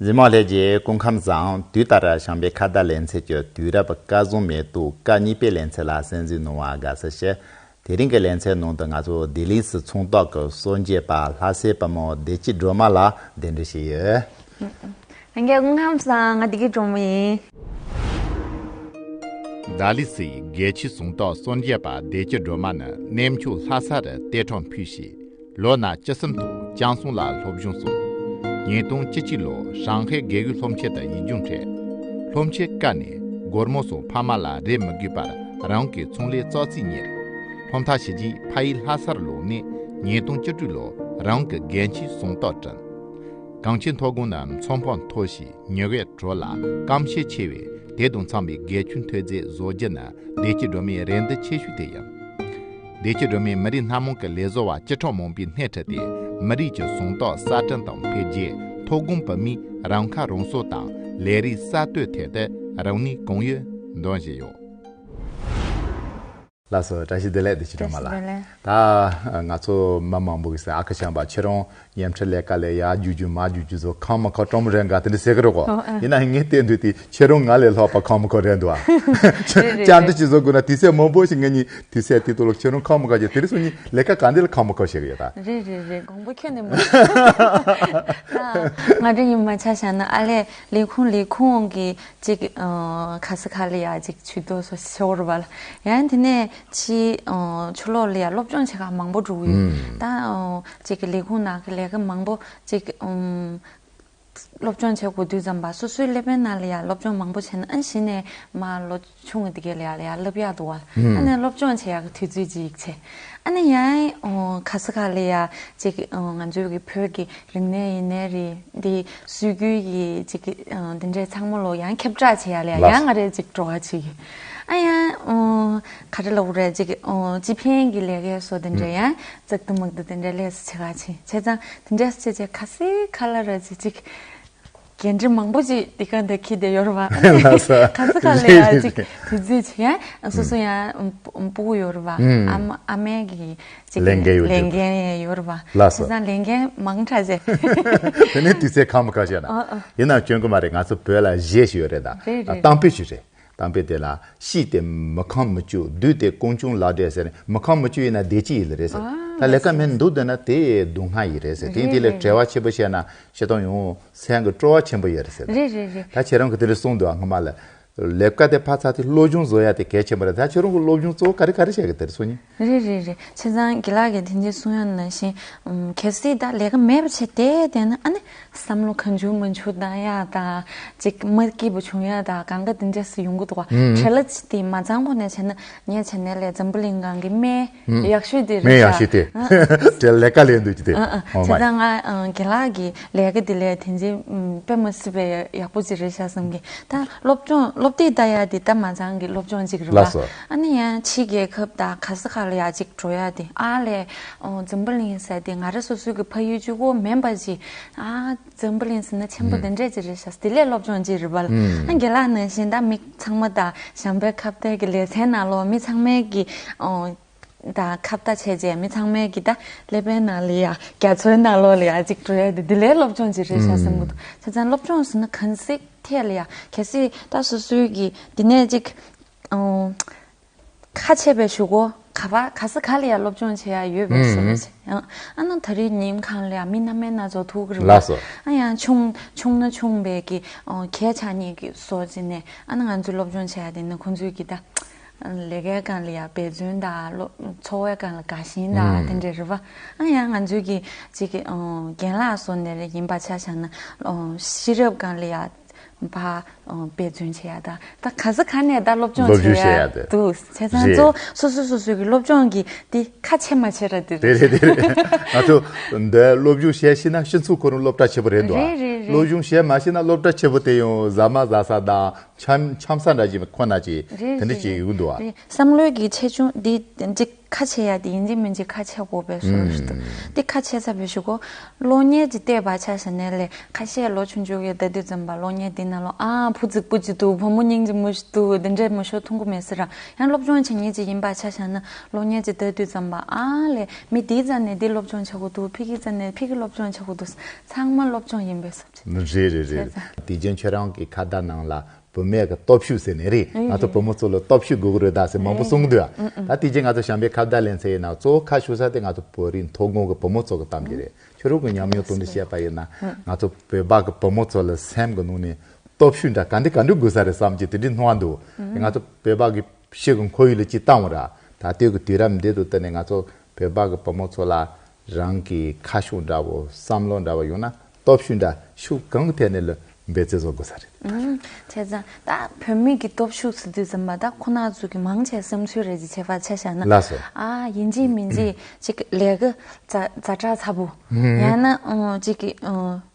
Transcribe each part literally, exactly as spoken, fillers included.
གཟིགས་མོ་ལྷན་རྒྱས་སྐུ་ཁམས་བཟང་། དུས་ལྟར་བྱམས་པའི་ཁ་བརྡ་ལེ་ཚན་གྱི་དུས་རབས་སྐལ་བཟང་མེ་ཏོག་སྐབས་གཉིས་པའི་ལེ་ཚན་ལ་གསན་གཟིགས་གནང་བར་དགའ་བསུ་ཞུ། དེ་རིང་གི་ལེ་ཚན་ནང་དུ་ང་ཚོ་ལྡི་ལི་སི་ཚོང་རྟགས་ཀྱི་གསོལ་འདེབས་པ་ལྷ་སའི་བུ་མོ་བདེ་སྐྱིད་སྒྲོལ་མ་ལ་གདན་འདྲེན་ཞུས་ཡོད། ལྷན་རྒྱས་སྐུ་ཁམས་བཟང་། ང་བདེ་སྐྱིད་སྒྲོལ་མ་ཡིན། ལྡི་ལི་སིའི་རྒྱལ་སྤྱིའི་ཚོང་རྟགས་གསོལ་འདེབས་པ་བདེ་སྐྱིད་སྒྲོལ་མ་ནི་གནས་མཆོག་ལྷ་ས་རུ་གཏེར་ཁྲོམ་ཕུལ་ཞིང་། ལོ་ན་བཅུ་གསུམ་དུ་ལྕང་སྲོང་ལ་སློབ་སྦྱོང་སོང་། ཉིས་སྟོང་བཅུ་གཅིག་ལོར་ཧྲང་ཧའེ་དགེ་འོས་སློབ་ཆེན་དུ་ཡིག་རྒྱུགས་འཕྲད། སློབ་ཆེན་སྐབས་ནས་སྒོར་མོ་སོགས་ཕ་མ་ལ་རེ་མི་དགོས་པར་རང་གི་ཚོང་ལས་ཙག་ཙིག་གཉེར། སློབ་མཐར་ཕྱིན་རྗེས་ཕ་ཡུལ་ལྷ་སར་ལོག་ནས་ཉིས་སྟོང་བཅུ་དྲུག་ལོར་རང་གི་རྒྱལ་སྤྱིའི་ཚོང་རྟགས་བསྐྲུན། གངས་ཅན་མཐོ་སྒང་ནས་མཚོ་འཕགས་མཐོ་ཞིང་མྱི་དབལ་དྲོ་ལ་སྐམ་ཤས་ཆེ་བས། དེ་དང་འཚམ་པའི་རྒྱལ་ཁྱོན་ཐོན་རྫས་བཟོ་རྒྱུ་ནི་བདེ་སྐྱིད་སྒྲོལ་མའི་རེ་འདུན་ཆེ་ཤོས་དེ་ཡིན། བདེ་སྐྱིད་སྒྲོལ་མས་མི་རིགས་སྣ་མང་གི་ལས་བཟོ་བ་བཅུ་ཕྲག་མང་པོའི་སྣེ་ཁྲིད་དེ། མི་རིགས་ཀྱི་ཚོང་རྟགས་གསར་སྐྲུན་དང་འཕེལ་རྒྱས། མཐོ་སྒང་བོད་མིའི་རང་ཁ་རང་གསོ་དང་ལས་རིགས་གསར་གཏོད་ཐད་དུ་རང་ནུས་གང་ཡོད་འདོན་བཞིན་ཡོད། ལགས་སོ། བཀྲ་ཤིས་བདེ་ལེགས། བདེ་སྐྱིད་སྒྲོལ་མ་ལགས། བཀྲ་ཤིས་བདེ་ལེགས། ད་ང་ཚོ་མི་མང་པོ་གིས་ཨ་ཁུ་བྱམས་པ་ཁྱེད་རང་ཉམས་ཁྲིད་ལས་ཀ་ལས་ཡར་རྒྱུག་རྒྱུག་མར་རྒྱུག་རྒྱུག་བཟོ་ཁང་མ་ཁ་སྤྲང་མོ་རེད་འགའ་དེ་འདྲ་ཟེར་གི་རེད་གོ། ཨོ་ཨ། ཡིན་ན་ངས་བལྟས་འདུག་དེ་ཁྱེད་རང་ང་ལས་ལྷག་པ་ཁང་མ་ཁ་རེད་འདུག་ཨ། རེད་རེད་བཅར་འདྲི་རེད། ཅིག་བཟོ་དགོས་ན་དུས་ཚོད་མང་པོ་ཞིག་ངེད་གཉིས་དུས་ཚོད་དེ་ཐོག་ལ་ཁྱེད་རང་ཁང་མ་ཁ་ཅིག་དེ་རིང་སང་ཉིན་ལས་ཀ་ག་འདི་ལ་ཁང་མ་ཁ་བྱེད་གི་ཡོད་ད། རེད་རེད་རེད། དགོངས་པ་ཁྱོན་ནས་མ་ཚོམ། ད་ང་འདྲ་ཡིན་མ་ཆ་བཞག་ན་ཨ་ལས་ལས་ཁུངས་ལས་ཁུངས་ཀྱི་ཅིག་ཨ་ག་ས་ག་ལ་ཡ་ཅིག་ཇུས་གཏོགས་སོགས་ཞོར་བ་ལ་ཡང་དེ་ནས་ཕྱི་ཨ་ཕྱི་ལོགས་ལ་ཡ་སློབ་སྦྱོང་བྱེད་ག་མང་པོ་འགྲོ་གི་ཡོད། ཨུམ། ད་ཨ་ཅིག་གི་ལས་ཁུངས་ནང་གི་ལས་ཀ་མང་པོ་ཅིག་ཨམ་སློབ་སྦྱོང་བྱེད་དགོས་དུས་ཙམ་པ་སོ་སོའི་ཀླད་པའི་ནང་ལ་ཡ་སློབ་སྦྱོང་མང་པོ་བྱས་ན་ཨ་གཞི་ནས་མ་ལོ་ཆུང་བའི་དེ་ག་ལ་ཡ་ལ་ཡ་སློབ་ཡག་འདུག་བ། ཨུམ། ཨ་ནི་སློབ་སྦྱོང་བྱེད་ཡག་གི་དུས་ཚོད་ཅིག་བྱས། ཨ་ནི་ཡང་ཨོ་ག་ས་ག་ལ་ཡ་ཅིག་ཨོ་ང་ཚོའི་གི་བོད་ཀྱི་རིག་གནས་ཡིན་ནའི་རེད། འདི་སྲོལ་རྒྱུན་གྱི་ཅིག་ཨོ་འདི་འདྲའི་ཚང་མ་ལོ་ཡང་ཁྱབ་བསྒྲགས་བྱེད་ཡ་ལ་ཡ་ལགས། ཡང་ང་རེ་ཅིག་སྤྲོ་བ་བྱེད་ཀྱི། ཨ་ཡང་ཨོ་ག་རེ་ལབ་དགོས་རེད། ཅིག་ཨོ་སྤྱི་ཕན་གྱི་ལས་ཀའི་སོ་འདི་འདྲ་ཡང་ཙག་ཏུ་མུག་ཏུ་འདི་འདྲའི་ལས་སུ་བྱེད་ག་ཕྱིན་བྱས་ཙང་འདི་འདྲ་སུ་བྱེད་བྱས་ག་སི་ག་ལ་ར་ཅིག་ཅིག་འགན་འཁྲི་མང་པོ་ཅིག་འདི་ག་འདི་འཁྱེར་བསྡད་ཡོད་རེད་བ། ལགས་སོ། ག་ས་ག་ལ་ཡ་ཅིག་དུས་ཚོད་ཅིག་ཡང་སོ་སོ་ཡང་སྤུ་གུ་ཡོད་རེད་བ། ཨ་མ་ཨ་མའི་གི་ཅིག་ལས་འགན་ཡོད་ལས་འགན་ཡོད་རེད་བ། ལགས་སོ། བྱས་ཙང་ལས་འགན་མང་དྲགས་ཟེར། དེ་ནས་དུས་ཚོད་ཁ་མ་ཁ་བྱས་ན། ཨ་ཨ། ཡིན་ནའང་སྐྱོན་གི་མ་རེད། ང་ཚོ་བོད་ལ་གཞས་ཤིག་ཡོད་རེད་ད། རེད་རེད། གཏམ་དཔེ་ཞིག་རེད། གཏམ་དཔེ་དེ་ལ་ཤིས་ཏེ་མི་ཁོམ་མི་སྐྱུག་བདུད་དེ་ཀོང་ཅུང་ལག་འབྲེལ་ཟེར་ནས། མི་ཁོམ་མི་སྐྱུག་ཡིན་ན་བདེ་སྐྱིད་ཡིན་ལ་རེད་ཟེར། ཨ་ད་ལས་ཀ་མེད་ན་འདུག་བསྡད་ན་དེ་སྡུག་བསྔལ་ཡིན་རེད་ཟེར། དེ་རེད་དེ་ལས་རེད་བྲེལ་བ་ཆེན་པོ་བྱས་ན་ཤི་སྟངས་ཡོང་སེམས་ཀྱི་སྤྲོ་བ་ཆེན་པོ་ཡོད་རེད་ཟེར། རེད་རེད་རེད། ད་ཁྱེད་རང་གིས་དེ་འདྲ་གསུངས་འདུག་ཨ། སྔོན་མ་ལ་ལས་ཀ་དེ་ཕར་ཚར་དུས་སློབ་སྦྱོང་བཟོ་ཡ་དེ་གལ་ཆེན་པོ་རེད། ད་ཁྱེད་རང་གིས་སློབ་སྦྱོང་གཙོ་བོ་ག་རེ་ག་རེ་བྱས་གི་དེ་རེད་སོང་ནི། རེད་རེད་རེད། བྱས་ཙང་རྒན་ལགས་ཀྱིས་དེ་འདྲ་གསུང་ཡ་ནང་བཞིན་ཨམ་གལ་སྲིད་ད་ལས་ཀ་མེད་པ་བྱས་བསྡད་བསྡད་ན་ཨ་ནི་བསམ་བློ་གང་བྱུང་མང་བྱུང་བཏང་ཡ་དང་ཅིག་མ་སྐྱིད་པོ་བྱུང་ཡ་དང་གང་ག་དེ་འདྲ་སུ་ཡོང་གི་འདུག་བ། ཨུམ། བྲེལ་བ་ཅིག་དེ་མ་ཚང་ཁོ་ནས་བྱས་ན་ངས་བྱས་ནས་ལས་འཛམ་བུ་གླིང་སྒང་གི་སྨན་ཡག་ཤོས་དེ་རེད་ཤག་སྨན་ཡག་ཤོས་དེ། ཨ་དེ་ལས་ཀ་ལས་འདུག་ཅི་དེ། ཨ་ཨ། ཨོ་བྱས་མ་ཙང་ང་ཨ་རྒན་ལགས་ཀྱི་ལས་ཀ་དེ་ལས་དེ་འདྲ་ཨམ་དཔེ་མ་སྲིད་པའི་ཡག་པོ་ཅིག་རེད་ཤག་བསམ་གི། ད་སློབ་སྦྱོང་སློབ་དེབ་ལྟ་ཡ་དེ་ད་མ་ཚང་གི་སློབ་སྦྱོང་ཅིག་རེད་བ། ལགས་སོ། ཨ་ནི་ཡང་ཕྱིའི་རྒྱལ་ཁབ་དང་ག་ས་ག་ལ་ཡ་ཅིག་འགྲོ་ཡ་དེ་ཨ་ལས་ཨོ་འཛམ་བུ་གླིང་ཟེར་དེ་ང་རང་སོ་སོའི་གི་ཕ་ཡུལ་གཅིག་པོ་མིན་པ་ཅིག་ཨ་འཛམ་བུ་གླིང་ཟེར་ན་ཆེན་པོ་ཨུམ། དེ་འདྲས་ཅིག་རེད་ཤག་དེ་ལས་སློབ་སྦྱོང་ཅིག་རེད་བ། ཨ་ཨུམ། རྒན་ལགས་ནང་བཞིན་ད་མི་ཚང་མ་ད་བྱམས་པའི་ཁ་བརྡ་གི་ལེ་ཚན་ནང་ལོགས་མི་ཚང་མའི་གི་ཨོ་ད་ཁ་བརྡ་བྱས་རྗེས་མི་ཚང་མའི་གི་ད་ཀླད་པའི་ནང་ལ་ཡ་རྒྱ་མཚོའི་ནང་ལོགས་ལ་ཡ་ཅིག་འགྲོ་ཡ་དེ་དེ་ལས་སློབ་སྦྱོང་ཅིག་རེད་ཤག་བསམ་གི་འདུག་བྱས་ཙང་སློབ་སྦྱོང་ཟེར་ན་གང་ཟག་ཐད་ལ་ཡ་གལ་སྲིད་ད་སོ་སོའི་གི་དེ་ནས་ཅིག་ཨོ། ཁ་ཕྱེ་བའི་གཞུག་གུ་ག་པ་ག་ས་ག་ལ་ཡང་སློབ་སྦྱོང་བྱེད་ཡ་ཡོད་པའི་བཟོ་འདྲ་ཞིག་ཡང་ཨ་ནི་ད་རེས་ཉིན་གང་ལ་ཡང་མི་སྣ་མིན་སྣ་ཚོགས་ཐུག་གི་རེད་བ། ལགས་སོ། ཨ་ཡང་ཆུང་ཆུང་ན་ཆུང་བའི་གི་ཨོ་གད་ཆགས་ཉེས་ཀྱི་བཟོ་བྱས་ནས་ཨ་ནི་ང་ཚོས་སློབ་སྦྱོང་བྱེད་ཡ་དེ་ནི་ཁོང་ཚོའི་གི་ད་ལས་ཀའི་སྒང་ལ་ཡང་འབད་བརྩོན་དང་སློབ་འཚོ་བའི་སྒང་ལ་དགའ་ཞེན་དང་དེ་འདྲ་རེད་བ། ཨ་ཡང་ང་ཚོའི་གི་ཅིག་གི་ཨོ་རྒན་ལགས་བཟོ་འདྲ་རེ་ཡིན་པ་ཆ་བཞག་ན་ཨོ་ཤེས་རབ་སྒང་ལ་ཡང་ཕར་འབད་བརྩོན་བྱེད་ཡ་ད་ད་ག་ས་ག་ནས་ད་སློབ་སྦྱོང་སློབ་སྦྱོང་བྱེད་ཡ་བྱེད་ཡ་ད་འདུག་བྱས་ཙང་རེད། གཙོ་བོ་སོ་སོ་སོ་སོའི་གི་སློབ་སྦྱོང་གི་དེ་ཁ་ཕྱེ་མ་ཕྱེ་ར་དེ་དེ་རེད། རེད་དེ་རེད། ང་ཚོ་འདི་སློབ་སྦྱོང་བྱས་ཤེས་ན་སྤྱི་ཚོགས་ཁོ་རང་སློབ་གྲྭ་ཆེན་པོ་རེད་འདུག་ཨ། རེད་རེད་རེད། སློབ་སྦྱོང་བྱས་མ་ཤེས་ན་སློབ་གྲྭ་ཆེན་པོ་དེ་ཡང་ཟ་མ་ཟ་ས་དང་འཁྱམ་འཁྱམ་ས་འདྲ་ཞིག་ཁོ་ན་ཅིག་རེད་དེ་འདྲ་རེད་ཅིག་རེད་ཡོང་འདུག་ཨ། རེད། བསམ་བློའི་གི་ཆེ་ཆུང་འདི་འདི། ཁ་ཕྱེ་ཡ་དེ་ཡིན་གཅིག་མིན་གཅིག་ཁ་ཕྱེ་དགོས་པའི་བཟོ་འདྲ་ཞིག་འདུག་དེ་ཁ་ཕྱེ་ཚར་བའི་གཞུག་གུ་གློག་བརྙན་ཅིག་བལྟས་པ་ཆ་བཞག་ན་ལས། ཁ་ཤས་ལོ་ཆུང་ཆུང་གིས་ལྟ་དུས་ཙམ་པ་གློག་བརྙན་དེ་ནང་ལོགས་ཨ་བུ་རྫིག་པོ་ཅིག་འདུག་བུ་མོ་སྙིང་རྗེ་མོ་ཞིག་འདུག་དེ་འདྲས་མ་ཤོར་མཐོང་གི་མེད་ཟེར་ར། ཡང་སློབ་སྦྱོང་བྱེད་མཁན་ཅིག་ཡིན་པ་ཆ་བཞག་ན་གློག་བརྙན་ཅིག་ལྟ་དུས་ཙམ་པ་ཨ་ལས་མི་དེའི་རྩ་ནས་དེ་སློབ་སྦྱོང་བྱེད་དགོས་འདུག་ཕ་གིའི་རྩ་ནས་ཕ་གི་སློབ་སྦྱོང་བྱེད་དགོས་འདུག་ཚང་མ་སློབ་སྦྱོང་ཡིན་པའི་བཟོ་བྱེད། རེད་རེད་རེད། བྱས་ཙང་། དེ་རྗེས་ཁྱོད་རང་གི་ཁ་བརྡ་ནང་ལ། བུད་མེད་ཀྱི་སྟོབས་ཤུགས་ཟེར་ནས་རེད། ཨེ་ང་ཚོ་རེད། བུ་མོ་ཚོ་ལ་སྟོབས་ཤུགས་དགོས་ཀྱི་རེད་ད་ཟེར་མང་པོ་གསུང་གི་འདུག་ཨ། ཨུ་ཨུ། ད་དེ་རྗེས་ང་ཚོ་གཞན་པའི་ཁ་བརྡ་ལེན་ཚེ་ཡིན་ན་གཙོ་བོ་ཁ་ཤོར་ས་དེ་ང་ཚོ་བོད་རིགས་མཐོ་སྒང་གི་བུ་མོ་ཚོ་གི་གཏམ་རྒྱུད་རེད། ཁྱོད་རང་གི་ཉམས་མྱོང་ཐོག་ནས་བཤད་པ་ཡིན་ན། ཨུ། ང་ཚོ་བོད་པ་གི་བུ་མོ་ཚོ་ལ་སེམས་ཀྱི་ནང་ནས་སྟོབས་ཤུགས་འདྲ་ག་འདྲ་ག་འདྲ་དགོས་ས་རེད་བསམ་གྱི་དེ་འདྲའི་སྣང་བ་འདུག་ཨུ། ང་ཚོ་བོད་པ་གི་ཕྱི་གི་ཁོར་ཡུག་ལ་ཅིག་བཏང་བ་ར། ད་ལྟའི་གི་དུས་རབས་འདི་དུ་བལྟས་ནས་ང་ཚོ་བོད་པ་གི་བུ་མོ་ཚོ་ལ་རང་གི་ཁ་ཕྱོགས་འདྲ་བོ་བསམ་བློ་འདྲ་བོ་ཡོང་ན་སྟོབས་ཤུགས་འདྲ་ཤུགས་གང་གི་ཐད་ནས་ལ་འབད་བརྩོན་བཟོ་དགོས་ས་རེད། ཨུམ། བྱས་ཙང་ད་བུད་མེད་ཀྱི་སྟོབས་ཤུགས་ཟེར་དུས་ཙམ་པ་ད་ཁོ་ན་ཚོ་གི་མང་ཆེ་བསམ་ཚུལ་རེད་ཅེས་བྱས་པ་ཆ་བཞག་ན། ལགས་སོ། ཨ་ཡིན་གཅིག་མིན་གཅིག་ཅིག་ལས་ཀ་ཛ་ཛ་དྲག་ཚ་པོ། ཡང་ན་ཨོ་ཅིག་གི་ཨོ།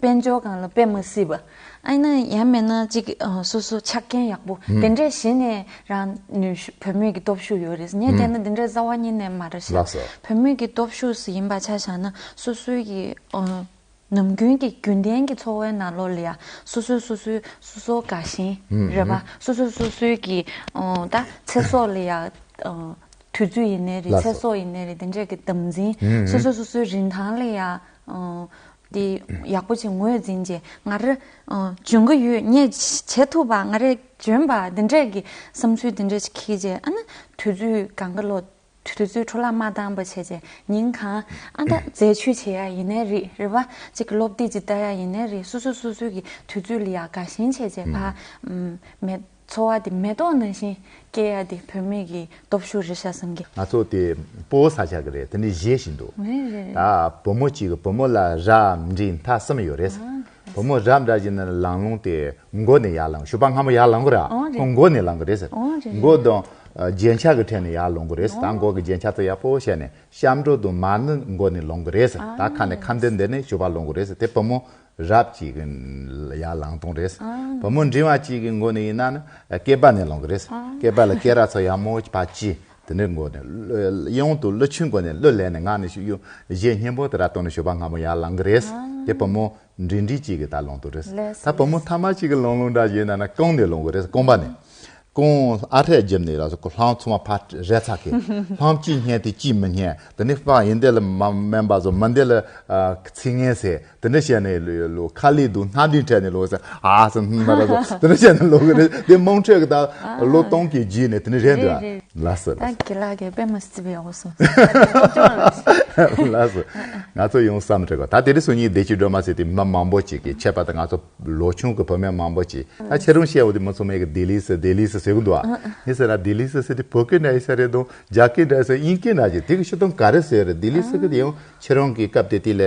དཔལ་འབྱོར་སྒང་ལ་དཔེ་མ་སྲིད་པ། ཨ་ཡིན་ན་ཡང་མིན་ན་ཅིག་ཨ་སོ་སོ་ཆ་རྐྱེན་ཡག་པོ་དེ་འདྲས་གཞི་ནས་རང་ནུས་ཤུགས་བུད་མེད་ཀྱི་སྟོབས་ཤུགས་ཡོད་རེད། ངས་བལྟས་ན་དེ་འདྲས་རྩ་བ་ཉིད་ནས་མ་རེད་ཤག་ལགས་སོ། བུད་མེད་ཀྱི་སྟོབས་ཤུགས་ཟེར་ཡིན་པ་ཆ་བཞག་ན་སོ་སོའི་གི་ཨ་ནམ་རྒྱུན་གྱི་རྒྱུན་ལྡན་གྱི་འཚོ་བའི་ནང་ལོགས་ལ་ཡ་སོ་སོས་སོ་སོའི་སོ་སོ་དགའ་ཞེན་རེད་པ། སོ་སོས་སོ་སོའི་གི་ཨ་ད་ཚེ་སྲོག་ལ་ཡ་ཨ་དུས་ཚོད་ཡིན་ནའི་རེད། ལགས་སོ། ཚེ་སྲོག་ཡིན་ནའི་རེད། དེ་འདྲས་ཀྱི་དམ་འཛིན། སོ་སོས་སོ་སོའི་རིན་ཐང་ལ་ཡ་ཨ། དེ་ཡག་པོ་ཅིག་ངོས་འཛིན་བྱས་ང་རང་ཨ་འཇོན་གི་ཡོད། ངས་བྱེད་ཐུབ་པ། ང་རང་འཇོན་པ། དེ་འདྲས་ཀྱི་བསམ་ཚུལ་དེ་འདྲས་ཅིག་འཁྱེར་བྱས། ཨ་ནི་དུས་ཚོད་གང་ག་ལོ་དུས་ཚོད་འཕྲོ་བརླག་མ་བཏང་པ་བྱས་བྱས་ཉིན་གང་ཨ་ད་རྫས་ཆུ་བྱེད་ཡ་ཡིན་ནའི་རེད། རེད་པ། ཅིག་གི་སློབ་དེབ་ཅིག་ལྟ་ཡ་ཡིན་ནའི་རེད། སོ་སོ་སོ་སོའི་གི་དུས་ཚོད་ལ་ཡ་དགའ་ཞེན་བྱས་བྱས་ཕ་ཨམ་མེད། འཚོ་བ་དེ་མེ་ཏོག་ནང་བཞིན་སྐྱེ་ཡ་དེ་བུད་མེད་ཀྱི་སྟོབས་ཤུགས་རེད་ཤག་བསམ་གི། ང་ཚོ་དེ་སྤོ་བོ་ས་ཆ་གི་རེད། དེ་ནི་གཞས་ཤིག་འདུག་རེད་རེད་རེད། ད་བུ་མོ་གཅིག་གི་བུ་མོ་ལ་རབ་འབྲིང་ཐ་གསུམ་ཡོད་རེད། ཨ། བུ་མོ་རབ་འདྲ་ཞིག་ནི་ལང་ལོང་དེ་མགོ་ནས་ཡར་ལངས། ཞོགས་པ་སྔ་མོ་ཡར་ལངས་གི་ར། ཨོ་རེད། ཁོ་མགོ་ནས་ལངས་གི་རེད་ཟེར། ཨོ་རེད་རེད། མགོ་དང་ཨ་རྒྱན་ཆ་གི་ཐད་ནས་ཡར་ལངས་གི་རེད་ཟེར། ད་ཨོ། མགོ་གི་རྒྱན་ཆ་ཚོ་ཡག་པོ་བྱས་ནས་གཤམ་འགྲོ་དང་མར་ནི་མགོ་ནས་ལངས་གི་རེད་ཟེར། ཨ། ད་ཁ་ནས་ཁ་འདོན་འདི་ནས་ཞོགས་པ་ལངས་གི་རེད་ཟེར། དེ་བུ་མོ་རབ་ཅིག་གི་ཡར་ལངས་སྟངས་རེད། ཨ། བུ་མོ་འབྲིང་བ་ཅིག་གི་མགོ་ནས་ཡིན་ན་ནི་སྐེད་པ་ནས་ལངས་གི་རེད། ཨ། སྐེད་པ་ལ་སྐེད་རགས་ཚོ་ཡག་མོ་ཕར་ཅི་དེ་ནས་མགོ་ནས་གཡོན་དང་ཀླུ་ཆུའི་མགོ་ནས་གླུ་ལེན་ནས་ངག་ནས་ཞུ་གཡོ་གཞས་སྙན་པོ་དེ་ར་གཏོང་ནས་ཞོགས་པ་སྔ་མོ་ཡར་ལངས་གི་རེད། ཨ། དེ་བུ་མོ་འབྲིང་འབྲིང་ཅིག་གི་ད་ལངས་སྟངས་རེད། ལགས་སོ། ད་བུ་མོ་ཐ་མ་ཅིག་གི་ལང་ལོང་འདྲ་ཞིག་ཡིན་ན་ནི་རྐང་ནས་ལངས་གི་རེད། རྐང་པ་ནས། ཁོང་ཨ་འཐས་བརྒྱབ་ནས་ལ་སོ་ཁོ་ལྷམ་ཚུར་མ་ཕར་རལ་ཚར་གི། ལྷམ་གཅིག་སྙན་ཏེ་གཅིག་མི་སྙན། དེ་ནས་པགས་ཡིན་དེ་ལ་མ་དམན་པ་བཟོ། མིན་དེ་ལ་ཨ་ཚིག་ངན་ཟེར། དེ་འདྲ་བྱས་ནས་ལོ་ལོ་ཁ་ལི་འདུག་སྣ་འདུས་འཕྲད་ནས་ལོ་ཟེར་ཨ་ཟེར་སྣ་ར་བཟོ། དེ་འདྲ་བྱས་ནས་ལོ་གི་རེད། དེ་དམངས་ཁྲོད་ཀྱི་ད་ལོ་སྟོང་གི་རྗེས་ནས་དེ་འདྲ་རེད་འདུག་རེད་རེད། ལགས་སོ། ད་རྒན་ལགས་ཀྱིས་དཔེ་མ་སྲིད་པའི་ཡག་པོ་གསུངས་སོང་། ལགས་སོ། ང་ཚོ་ཡང་བསམ་བློ་འཁྲི་གོ། ད་དེ་རིང་སང་ཉིན་བདེ་སྐྱིད་སྒྲོལ་མ་ཟེར་དེ་མི་མང་པོ་ཅིག་གིས་ཁྱད་པར་དུ་ང་ཚོ་ལོ་ཆུང་གི་བུད་མེད་མང་པོ་ཅིག་ད་ཁྱེད་རང་བཤད་འོ་དེ་མི་ཚང་མས་གི་ལྡི་ལི་ཟེར་ལྡི་ལི་ཟེར་ཟེར་གི་འདུག་ཨ། ངས་ཟེར་ན་ལྡི་ལི་ཟེར་ཟེར་དེ་བོད་སྐད་འདྲ་ཡིན་ས་རེད་དང་རྒྱ་སྐད་འདྲ་ཡིན་ས། དབྱིན་སྐད་འདྲ་ཅིག་དེ་གི་ཕྱི་དོན་ག་རེ་ཟེར་རེད། ལྡི་ལི་ཟེར་གི་དེ་ཡང་ཁྱེད་རང་གི་སྐབས་དེ་དུས་ལ་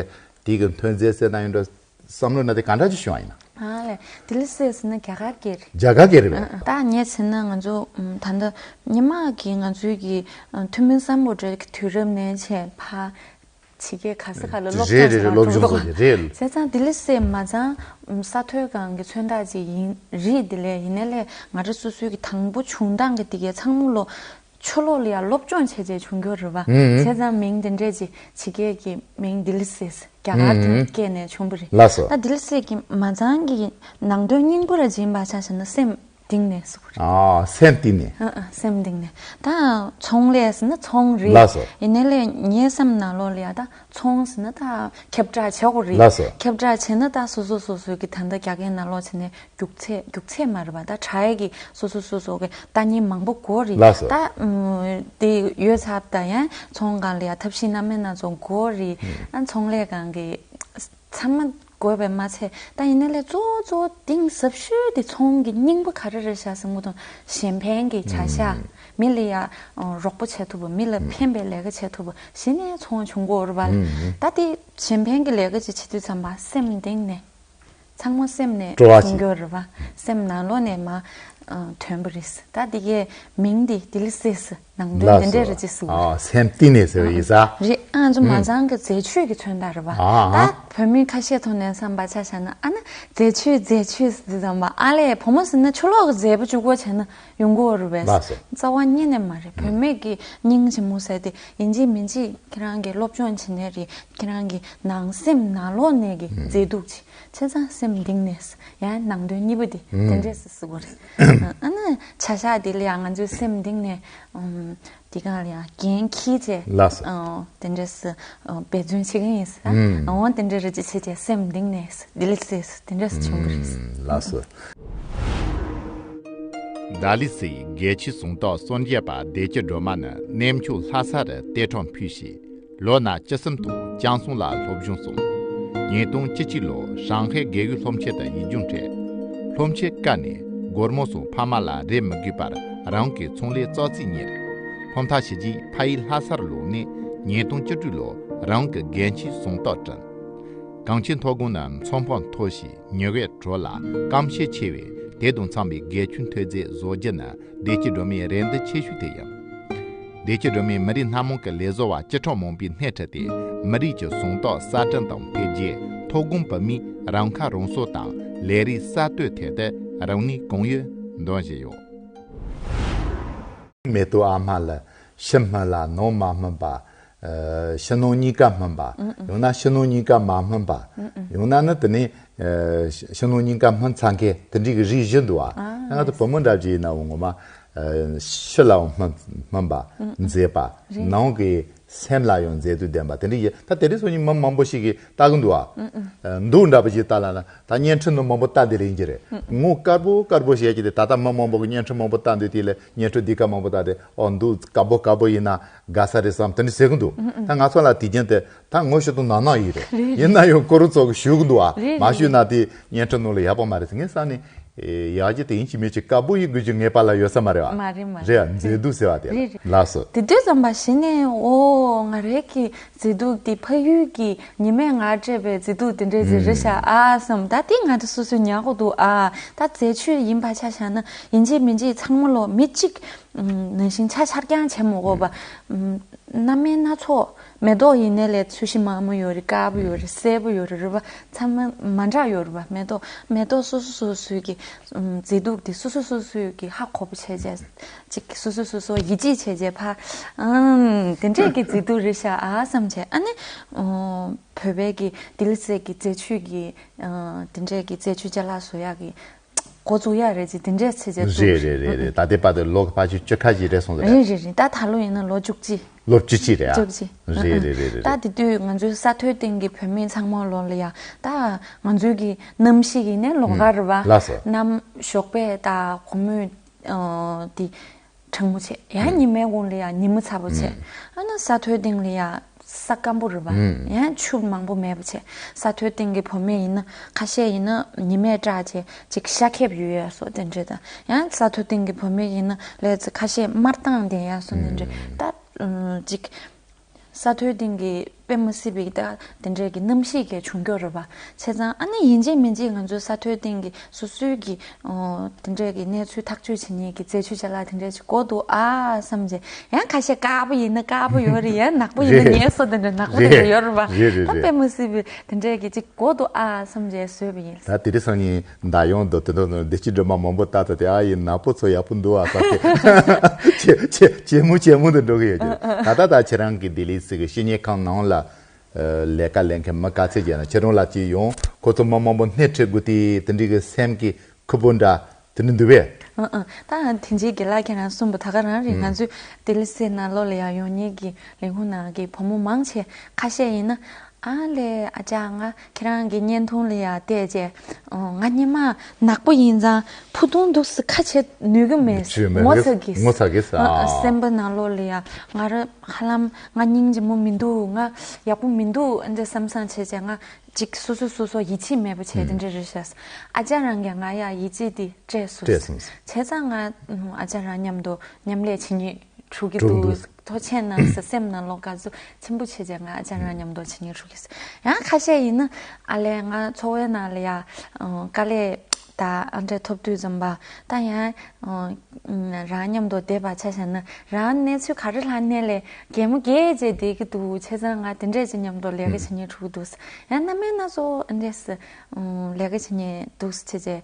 དེ་གི་ཐོན་རྫས་ཟེར་ན་ཡོད་འགྲོ། བསམ་བློ་ན་དེ་ག་འདྲ་ཅིག་བྱུང་བ་ཡིན་ན། ཨ་ལས། ལྡི་ལི་ཟེར་ཟེར་ན་རྒྱ་གར་སྐད་རེད། རྒྱ་གར་སྐད་རེད་པས། ཨ་ཨ། ད་ངས་ཟེར་ན་ང་ཚོ་ཨམ་ད་ལྟ་སྔོན་མ་གི་ང་ཚོའི་གི་ཨ་ཐུ་མི་སམ་བྷོ་ཊ་གི་དུས་རབས་ནས་བྱས་ཕར་ཕྱི་རྒྱལ་ག་ས་ག་ལ་སློབ་རེད་སྦྱོང་རེད་རེད། བྱེད་སློབ་སྦྱོང་བྱེད་ཀྱི་རེད། བྱས་ཙང་ལྡི་ལི་ཟེར་མ་ཚང་ས་མཐོའི་སྒང་གི་མཚོན་རྟགས་ཅིག་ཡིན་རེད། དེ་ལས་ཡིན་ནའི་ལས་ང་རང་སོ་སོའི་གི་དང་པོ་བྱུང་སྟངས་གི་དེ་གའི་ཚང་མ་ལོ། ཕྱི་ལོགས་ལ་ཡང་སློབ་སྦྱོང་བྱས་བྱས་བྱུང་རྒྱུ་རེད་པ། ཨུ། བྱས་ཙང་མིང་དེ་འདྲས་ཅིག་ཕྱི་རྒྱལ་གྱི་མིང་ལྡི་ལི་ཟེར། རྒྱ་གར་གྱི་སྐད་ནས་བྱུང་བ་རེད། ལགས་སོ། ད་ལྡི་ལི་ཟེར་གྱི་མ་ཚང་གི་ནང་དོན་སྙིང་པོ་ར་སྦྱིན་པ་ཆ་བཞག་ན་སེམས་གཏིང་ནས་ཟེར་བ་རེད། ཨ་སེམས་གཏིང་ནས། ཨ་ཨ་སེམས་གཏིང་ནས། ད་ཚོང་ལས་ཟེར་ན་ཚོང་རེད། ལགས་སོ། ཡིན་ནའི་ལས་ངའི་བསམ་ནང་ལོགས་ལ་ཡ་ད་ཚོང་ཟེར་ན་ད་ཁྱབ་བསྒྲགས་བྱེད་དགོས་རེད། ལགས་སོ། ཁྱབ་བསྒྲགས་བྱས་ན་ད་སོ་སོ་སོ་སོའི་གི་ད་ལྟ་རྒྱ་སྐད་ནང་ལོགས་བྱས་ནས། རྒྱུག་ཚད། རྒྱུག་ཚད་མ་རེད་པ། ད་དྲ་ཡ་གི་སོ་སོ་སོ་སོ་གི་ལྟ་མཁན་མང་པོ་དགོས་རེད། ལགས་སོ། ད་ཨུམ་དེ་ཡོད་ཚར་ད་ཡང་ཚོང་སྒང་ལ་ཡ་ཐབས་ཤེས་སྣ་མིན་སྣ་ཚོགས་དགོས་རེད། ཨ་ཚོང་ལས་སྒང་གི་ཚང་མ་དགོས་པས་མ་ཚད། ད་ཡིན་ནའི་ལས་གཙོ་བོ་གཙོ་བོ་གཏིང་ཟབ་ཤོས་དེ་ཚོང་གི་སྙིང་པོ་ག་རེ་རེད་ཤག་ཟེར་དུས་གཞན་ཕན་གྱི་བྱ་གཞག་མི་ལ་ཡ་རོགས་པ་བྱེད་ཐུབ་པ། མི་ལ་ཕན་པའི་ལས་ཀ་བྱེད་ཐུབ་པ་ཞིག་ནས་ཚོང་བྱུང་དགོས་རེད་པ། ད་དེ་གཞན་ཕན་གྱི་ལས་ཀ་ཅིག་བྱེད་དུས་ཙམ་པ་སེམས་གཏིང་ནས། ཚང་མ་སེམས་ནས་སྤྲོ་བ་བྱུང་ཅིག་རྒྱུ་རེད་པ། སེམས་ནང་ལོགས་ནས་མ་ཨ་ཐོན་པ་རེད། ད་འདི་གའི་མིང་འདི་ལྡི་ལི་ཟེར་ཟེར་ནང་དོན་དེ་འདྲས་རེད་ཅེས་ཟེར། ཨ་སེམས་གཏིང་ནས་ཟེར་བ་ཡིན་ས། རེད། ང་ཚོ་མ་ཚང་གི་རྫས་ཆུ་གི་མཚོན་རྟགས་རེད་པ། ཨ་ཨ། ད་བོད་མི་ཁ་ཤས་ཐོག་ནས་བསམ་པ་ཆ་བཞག་ན་ཨ་ན་རྫས་ཆུ་རྫས་ཆུ་ཟེར་ཙམ་པ་ཨ་ལས་བུ་མོ་ཟེར་ན་ཆུ་ལོག་གི་རྫས་པོ་གཅིག་པོ་བྱས་ན་ཡོང་གི་ཡོད་རེད་པས། ལགས་སོ། རྩ་བ་ཉིད་ནས་མ་རེད། བུད་མེད་ཀྱི་སྙིང་རྗེ་མོ་ཟེར་དེ་ཡིན་གཅིག་མིན་གཅིག་ཁྱེད་རང་གི་སློབ་སྦྱོང་བྱེད་ནའི་རེད། ཁྱེད་རང་གི་ནང་སེམས་ནང་ལོགས་ནས་ཀྱི་མཛེས་སྡུག་ཅིག་བྱས་ཙང་སེམས་གཏིང་ནས་ཡང་ནང་དོན་གཉིས་པོ་དེ་དེ་འདྲས་སུ་ཟེར་དགོས་རེད། ཨ་ན་བྱ་གཞག་དེ་ལ་ཡང་ང་ཚོའི་སེམས་གཏིང་ནས་ཨམ། འདི་གང་ལ་ཡང་འགན་འཁྱེར་བྱས། ལགས་སོ། ཨོ་དེ་འདྲས་སུ་ཨོ་འབད་བརྩོན་བྱེད་ཀྱི་ཡིན་ཟེར། ཨོ་དེ་འདྲས་རེ་ཅིག་བྱས་བྱས་སེམས་གཏིང་ནས་ལྡི་ལི་སི་དེ་འདྲས་སུ་བྱུང་གི་རེད། ལགས་སོ། ལྡི་ལི་སིའི་རྒྱལ་སྤྱིའི་ཟུངས་ཐོག་གསར་འགོད་པ་བདེ་སྐྱིད་སྒྲོལ་མ་ནི་གནས་མཆོག་ལྷ་ས་རུ་གཏེར་ཁྲོམ་ཕུལ་ཞིང་། ལོ་ན་བཅུ་གསུམ་དུ་ཅང་སུའུ་ལ་སློབ་སྦྱོང་སོང་། ཉིས་སྟོང་བཅུ་གཅིག་ལོར་ཧྲང་ཧའེ་དགེ་འོས་སློབ་ཆེན་དུ་ཡིག་རྒྱུགས་འཕྲད། སློབ་ཆེན་སྐབས་ནས་སྒོར་མོ་སོགས་ཕ་མ་ལ་རེ་མི་དགོས་པར་རང་གི་ཚོང་ལས་ཙག་ཙིག་གཉེར། སློབ་མཐར་ཕྱིན་རྗེས་ཕ་ཡུལ་ལྷ་སར་ལོག་ནས་ཉིས་སྟོང་བཅུ་དྲུག་ལོར་རང་གི་རྒྱལ་སྤྱིའི་ཟུངས་ཐོག་བསྐྲུན། གངས་ཅན་མཐོ་སྒང་ནས་མཚོ་འཕང་མཐོ་ཞིང་ཉི་འོད་དྲོ་ལ་སྐམ་ཤས་ཆེ་བས། དེ་དང་འཚམ་པའི་རྒྱལ་སྤྱིའི་མཐོ་ཚད་བཟོ་རྒྱུ་ནི་བདེ་སྐྱིད་སྒྲོལ་མའི་རེ་འདུན་ཆེ་ཤོས་དེ་ཡིན། བདེ་སྐྱིད་སྒྲོལ་མས་མི་རིགས་སྣ་མང་གི་ལས་བཟོ་བ་བཅུ་ཕྲག་མང་པོའི་སྣེ་ཁྲིད་དེ་མི་རིགས་ཀྱི་ཟུངས་ཐོག་གསར་སྐྲུན་དང་འཕེལ་རྒྱས། མཐོ་སྒང་བོད་མིའི་རང་ཁ་རང་གསོ་དང་ལས་རིགས་གསར་གཏོད་ཐད་དུ་རང་ནུས་གང་ཡོད་འདོན་བཞིན་ཡོད། མེ་ཏོག་ཨ་མ་ལ་ཕྱི་སྨིན་ལ་ནང་མ་སྨིན་པ། ཕྱི་ནང་གཉིས་ཀ་སྨིན་པ། ཡང་ན་ཕྱི་ནང་གཉིས་ཀ་མ་སྨིན་པ། ཡང་ན་ནི་དེ་ནས་ཕྱི་ནང་གཉིས་ཀ་སྨིན་ཚར་མཁན་དེ་འདྲའི་གི་རིགས་བཞི་འདུག་ཨ། ང་ཚོ་བུ་མོ་འདྲ་བྱས་ཡིན་ན་འོ་ངོ་མ་ཕྱི་ལའང་སྨིན་སྨིན་པ་མཛེས་པ། ནང་གི་སེམས་ལ་ཡང་མཛེས་སྡུག་ལྡན་པ་དེ་འདྲ་ཡིན། ད་དེ་རིང་སང་ཉིན་མི་མང་པོ་ཞིག་གིས་ལྟ་གི་འདུག་ཨ། འདུག་འདྲ་པོ་ཞིག་ལྟ་ལ་ན་ད་བརྙན་འཕྲིན་ནང་མང་པོ་ལྟ་བསྡད་རེད་ཡིན་གྱི་རེད། ངོ་དཀར་པོ་དཀར་པོ་བཤད་ཀྱི་དེ་ད་ལྟ་མི་མང་པོ་གིས་བརྙན་འཕྲིན་མང་པོ་ལྟ་འདུག་དེ་ལས་བརྙན་འཕྲིན་འདི་ག་མང་པོ་ལྟ་དེ་ཨོ་འདུག་དཀར་པོ་དཀར་པོ་ཡིན་ན་དགའ་ས་རེད་བསམ་དེ་འདྲ་ཟེར་གི་འདུག་ད་ང་ཚོ་ལ་དེ་རྒྱུན་དེ་ད་ངོ་ཤེས་དང་ནང་ནང་ཡིན་རེད། ཡིན་ན་ཡང་ཁོ་རང་ཚོ་གིས་ཞུ་གི་འདུག་ཨ། མ་ཞུས་ན་དེ་བརྙན་འཕྲིན་ནང་ལ་ཡག་པོ་མ་རེད་ཟེར། ངས་བསམ་ནས། ཨེ། ཡག་གི་དེ་ཡིན་གཅིག་མིན་གཅིག་དཀར་པོ་ཡིན་དགོས་རྒྱུ་ངེས་པ་ལ་ཡོད་ས་མ་རེད་བ། མ་རེད་མ་རེད། རེད་ཨ། མཛེས་སྡུག་ཟེར་བ་དེ་རེད། རེད་རེད། ལགས་སོ། དེ་དུས་ཙམ་པ་གཞི་ནས་ཨོ་ང་རའི་གི་མཛེས་སྡུག་དེ་ཕ་ཡུལ་གྱི་ཉི་མས་ང་སྤྲད་པའི་མཛེས་སྡུག་དེ་འདྲས་ཅིག་རེད་ཤག་ཨ་བསམ། ད་དེ་ང་ཚོ་སོ་སོས་ཉར་དགོས་འདུག་ཨ། ད་རྫས་ཆུ་ཡིན་པ་ཆ་བཞག་ན་ཡིན་གཅིག་མིན་གཅིག་ཚང་མ་ལོ་མི་གཅིག་ནང་བཞིན་ཆ་ཆ་རྐྱང་བྱེད་མི་དགོས་པ། སྣ་མིན་སྣ་ཚོགས་མེ་ཏོག་ཡིན་ནའི་ལས་ཚོས་གཞི་དམར་མོ་ཡོད་རེད། དཀར་པོ་ཡོད་རེད། སེར་པོ་ཡོད་རེད། རུས་པ་ཚང་མ་མ་འདྲ་ཡོད་རེད་པ། མེ་ཏོག་མེ་ཏོག་སོ་སོ་སོ་སོའི་གི་མཛེས་སྡུག་དེ་སོ་སོ་སོ་སོའི་གི་ཧ་གོ་བོ་བྱས་བྱས་ཅིག་སོ་སོ་སོ་སོ་ཡིད་ཆེས་བྱས་བྱས་ཕ་ཨང་དེ་འདྲས་གི་མཛེས་སྡུག་རེད་ཤག་ཨ་བསམ་བྱས། ཨ་ནི་བོད་པའི་གི་ལྡི་ལི་སི་གི་རྫས་ཆུ་གི་དེ་འདྲས་གི་རྫས་ཆུ་ཅ་ལག་བཟོ་ཡག་གི་འགོ་བཙུགས་ཡག་རེད་ཅེས་དེ་འདྲས་ཚེ་ཅེས་བཙུགས། རེད་རེད་རེད་རེད། ད་ལྟའི་བར་དུ་ལོ་གི་ཕལ་ཆེར་བཅུ་ཁ་ཅིག་རེད་སོང་ཟེར། རེད་རེད་རེད། ད་ད་ལོ་ཡིན་ན་ལོ་བཅུ་གཅིག་ལོ་བཅུ་གཅིག་རེད་ཨ། བཅུ་གཅིག་རེད་རེད་རེད་རེད། ད་དེ་དུས་ང་ཚོའི་ས་མཐོའི་སྟེང་གི་བོད་མི་ཚང་མ་ལོ་ལ་ཡ་ད་ང་ཚོའི་གི་གནམ་གཤིས་ཀྱི་ནས་ལོགས་ཀ་རེད་བ། ལགས་སོ། གནམ་ཞོགས་པས་ད་དགོང་མོའི་ཨ་དེ་གྲང་མོ་བྱས། ཡང་ཉི་མའི་གུང་ལ་ཡ་ཉི་མ་ཚ་པོ་བྱས། ཨ་ན་ས་མཐོའི་སྟེང་ལ་ཡ་ས་སྐམ་པོ་རེད་པ། ཡང་ཆུ་མང་པོ་མེད་པ་བྱས། ས་མཐོའི་སྟེང་གི་བུད་མེད་ཡིན་ན་ཁ་ཤས་ཡིན་ན་ཉི་མས་སྐྲག་བྱས་ཅིག་ཤ་ཁེབས་ཡོད་ཡ་སོགས་དེ་འདྲས་དང་། ཡང་ས་མཐོའི་སྟེང་གི་བུད་མེད་ཡིན་ན་ལས་ཚེ་ཁ་ཤས་དམར་མདངས་ལྡན་ཡ་སོགས་དེ་འདྲས་ད་ཅིག་ས་མཐོའི་སྟེང་གི་དཔེ་མི་སྲིད་པའི་ད་དེ་འདྲས་ཀྱི་གནམ་གཤིས་ཀྱི་བྱུང་རྒྱུ་རེད་པ། བྱས་ཙང་ཨ་ནི་ཡིན་གཅིག་མིན་གཅིག་ང་ཚོའི་ས་མཐོའི་སྟེང་གི་སོ་སོའི་གི་ཨོ་དེ་འདྲས་ཀྱི་གནས་ཚུལ་ཐག་གཅོད་བྱེད་མཁན་གྱི་རྫས་ཆུ་ཅ་ལག་དེ་འདྲས་ཅིག་དགོས་འདུག་ཨ་བསམ་བྱས། ཡང་ཁ་ཤས་དཀར་པོ་ཡིན་ན་དཀར་པོ་ཡོད་རེད། ཡང་ནག་པོ་ཡིན་ན་རེད། ངལ་གསོ་དེ་འདྲས་ནག་པོ་དེ་འདྲས་རེད། ཡོད་རེད་པ། རེད་རེད་ད་རེད། དཔེ་མི་སྲིད་པའི་དེ་འདྲས་ཀྱི་ཅིག་དགོས་འདུག་ཨ་བསམ་བྱས་བཟོས་པ་ཡིན། ད་དེ་རིང་སང་ཉིན་མདའ་ཡོང་དུ་དེ་འདྲ་བདེ་སྐྱིད་སྒྲོལ་མ་མང་པོ་ལྟ་དུ་དེ་ཨ་ཡིན་ནག་པོ་ཚོ་ཡག་པོ་འདུག་ཨ་ས་དེ་ཇེ་ཇེ་ཇེ་མོ་ཇེ་མོ་དུ་འགྲོ་གི་ཡོད་ཀྱི་རེད། ད་ལྟ་ད་ཁྱེད་རང་གི་ལྡི་ལི་སི་གི་བཤེས་གཉེན་ཁང་ནང་ལ། ལས་ཀ་ལས་མཁན་མི་ག་ཚད་ཀྱི་ན་ཁྱེད་རང་ལ་ཅིག་ཡོང་ཁོ་ཚོ་མི་མང་པོ་སྣེ་ཁྲིད་དགོས་དེ་དེ་འདྲའི་གི་སེམས་ཀྱི་ཁུར་པོ་འདྲ་དེ་འདྲ་འདུག་པས། ཨང་ཨང་། ད་དེ་འདྲའི་གི་ལ་ཁྱེད་རང་གསུངས་པ་ད་ག་རང་རེད། ང་ཚོའི་ལྡི་ལི་སི་ནང་ལོགས་ལ་ཡང་ཡོང་མཁན་གྱི་ལས་ཁུངས་ནང་གི་བུ་མོ་མང་ཆེ་ཁ་ཤས་ཡིན་ན་ཨ་ལས་ཨ་ཅག་ང་ཁྱེད་རང་གི་བརྙན་ཐུང་ལ་ཡང་བལྟས་རྗེས་ང་སྔོན་མ་ནག་པོ་ཡིན་ཙང་ཕུ་ཐུང་འདུག་སེ་ཁ་བྱེད་ནུས་གི་མེད། ངོ་ཚ་གི་ངོ་ཚ་གི་ཨ་ཨ་སེམས་པ་ནང་ལོགས་ལ་ཡང་ང་ར། ཧ་ལམ་ང་སྙིང་རྗེ་མོ་མི་འདུག་ང་ཡག་པོ་མི་འདུག་ཨ་འདྲ་བསམ་བསམ་བྱས་བྱས་ང་ཅིག་སོ་སོ་སོ་སོ་ཡིད་ཆེས་མེད་པ་བྱས་དེ་འདྲ་རེད་ཤག་ཨ་ཅག་རང་གིས་ང་ཡ་ཡིད་ཆེས་དེ་སྤྲད་སོང་། སྤྲད་སོང་། བྱས་ཙང་ང་ཨ་ཅག་རང་མཉམ་དུ་མཉམ་ལས་བྱེད་སྙིང་བྲོ་གི་འདུག་འདུག་ཐུགས་རྗེ་གནང་ཟེར་སེམས་ནང་ལོགས་དགའ་ཚོར་ཆེན་པོ་བྱས་བྱས་ང་ཨ་ཅག་རང་མཉམ་དུ་བྱེད་སྙིང་བྲོ་གི་ཡང་ཁ་ཤས་ཡིན་ན་ཨ་ལས་ང་འཚོ་བའི་ནང་ལ་ཡ་དཀའ་ལས། ད་ཨ་འདྲས་ཐོབ་དུས་ཙམ་པ་ད་ཡང་ཨ་རང་མཉམ་དུ་བསྡད་པ་ཆ་བཞག་ན་རང་གནས་ཚུལ་ག་རེ་ལྷག་ནས་ལས་གད་མོ་བགད་བྱས་བསྡད་ཀྱི་འདུག་བྱས་ཙང་ང་དེ་འདྲས་ཅིག་མཉམ་དུ་ལས་ཀ་བྱེད་མཁན་དྲུག་འདུག་ཡང་སྣ་མིན་སྣ་ཚོགས་ཨ་འདྲས་ཨ་ལས་ཀ་བྱེད་མཁན་འདུག་བྱས་བྱས།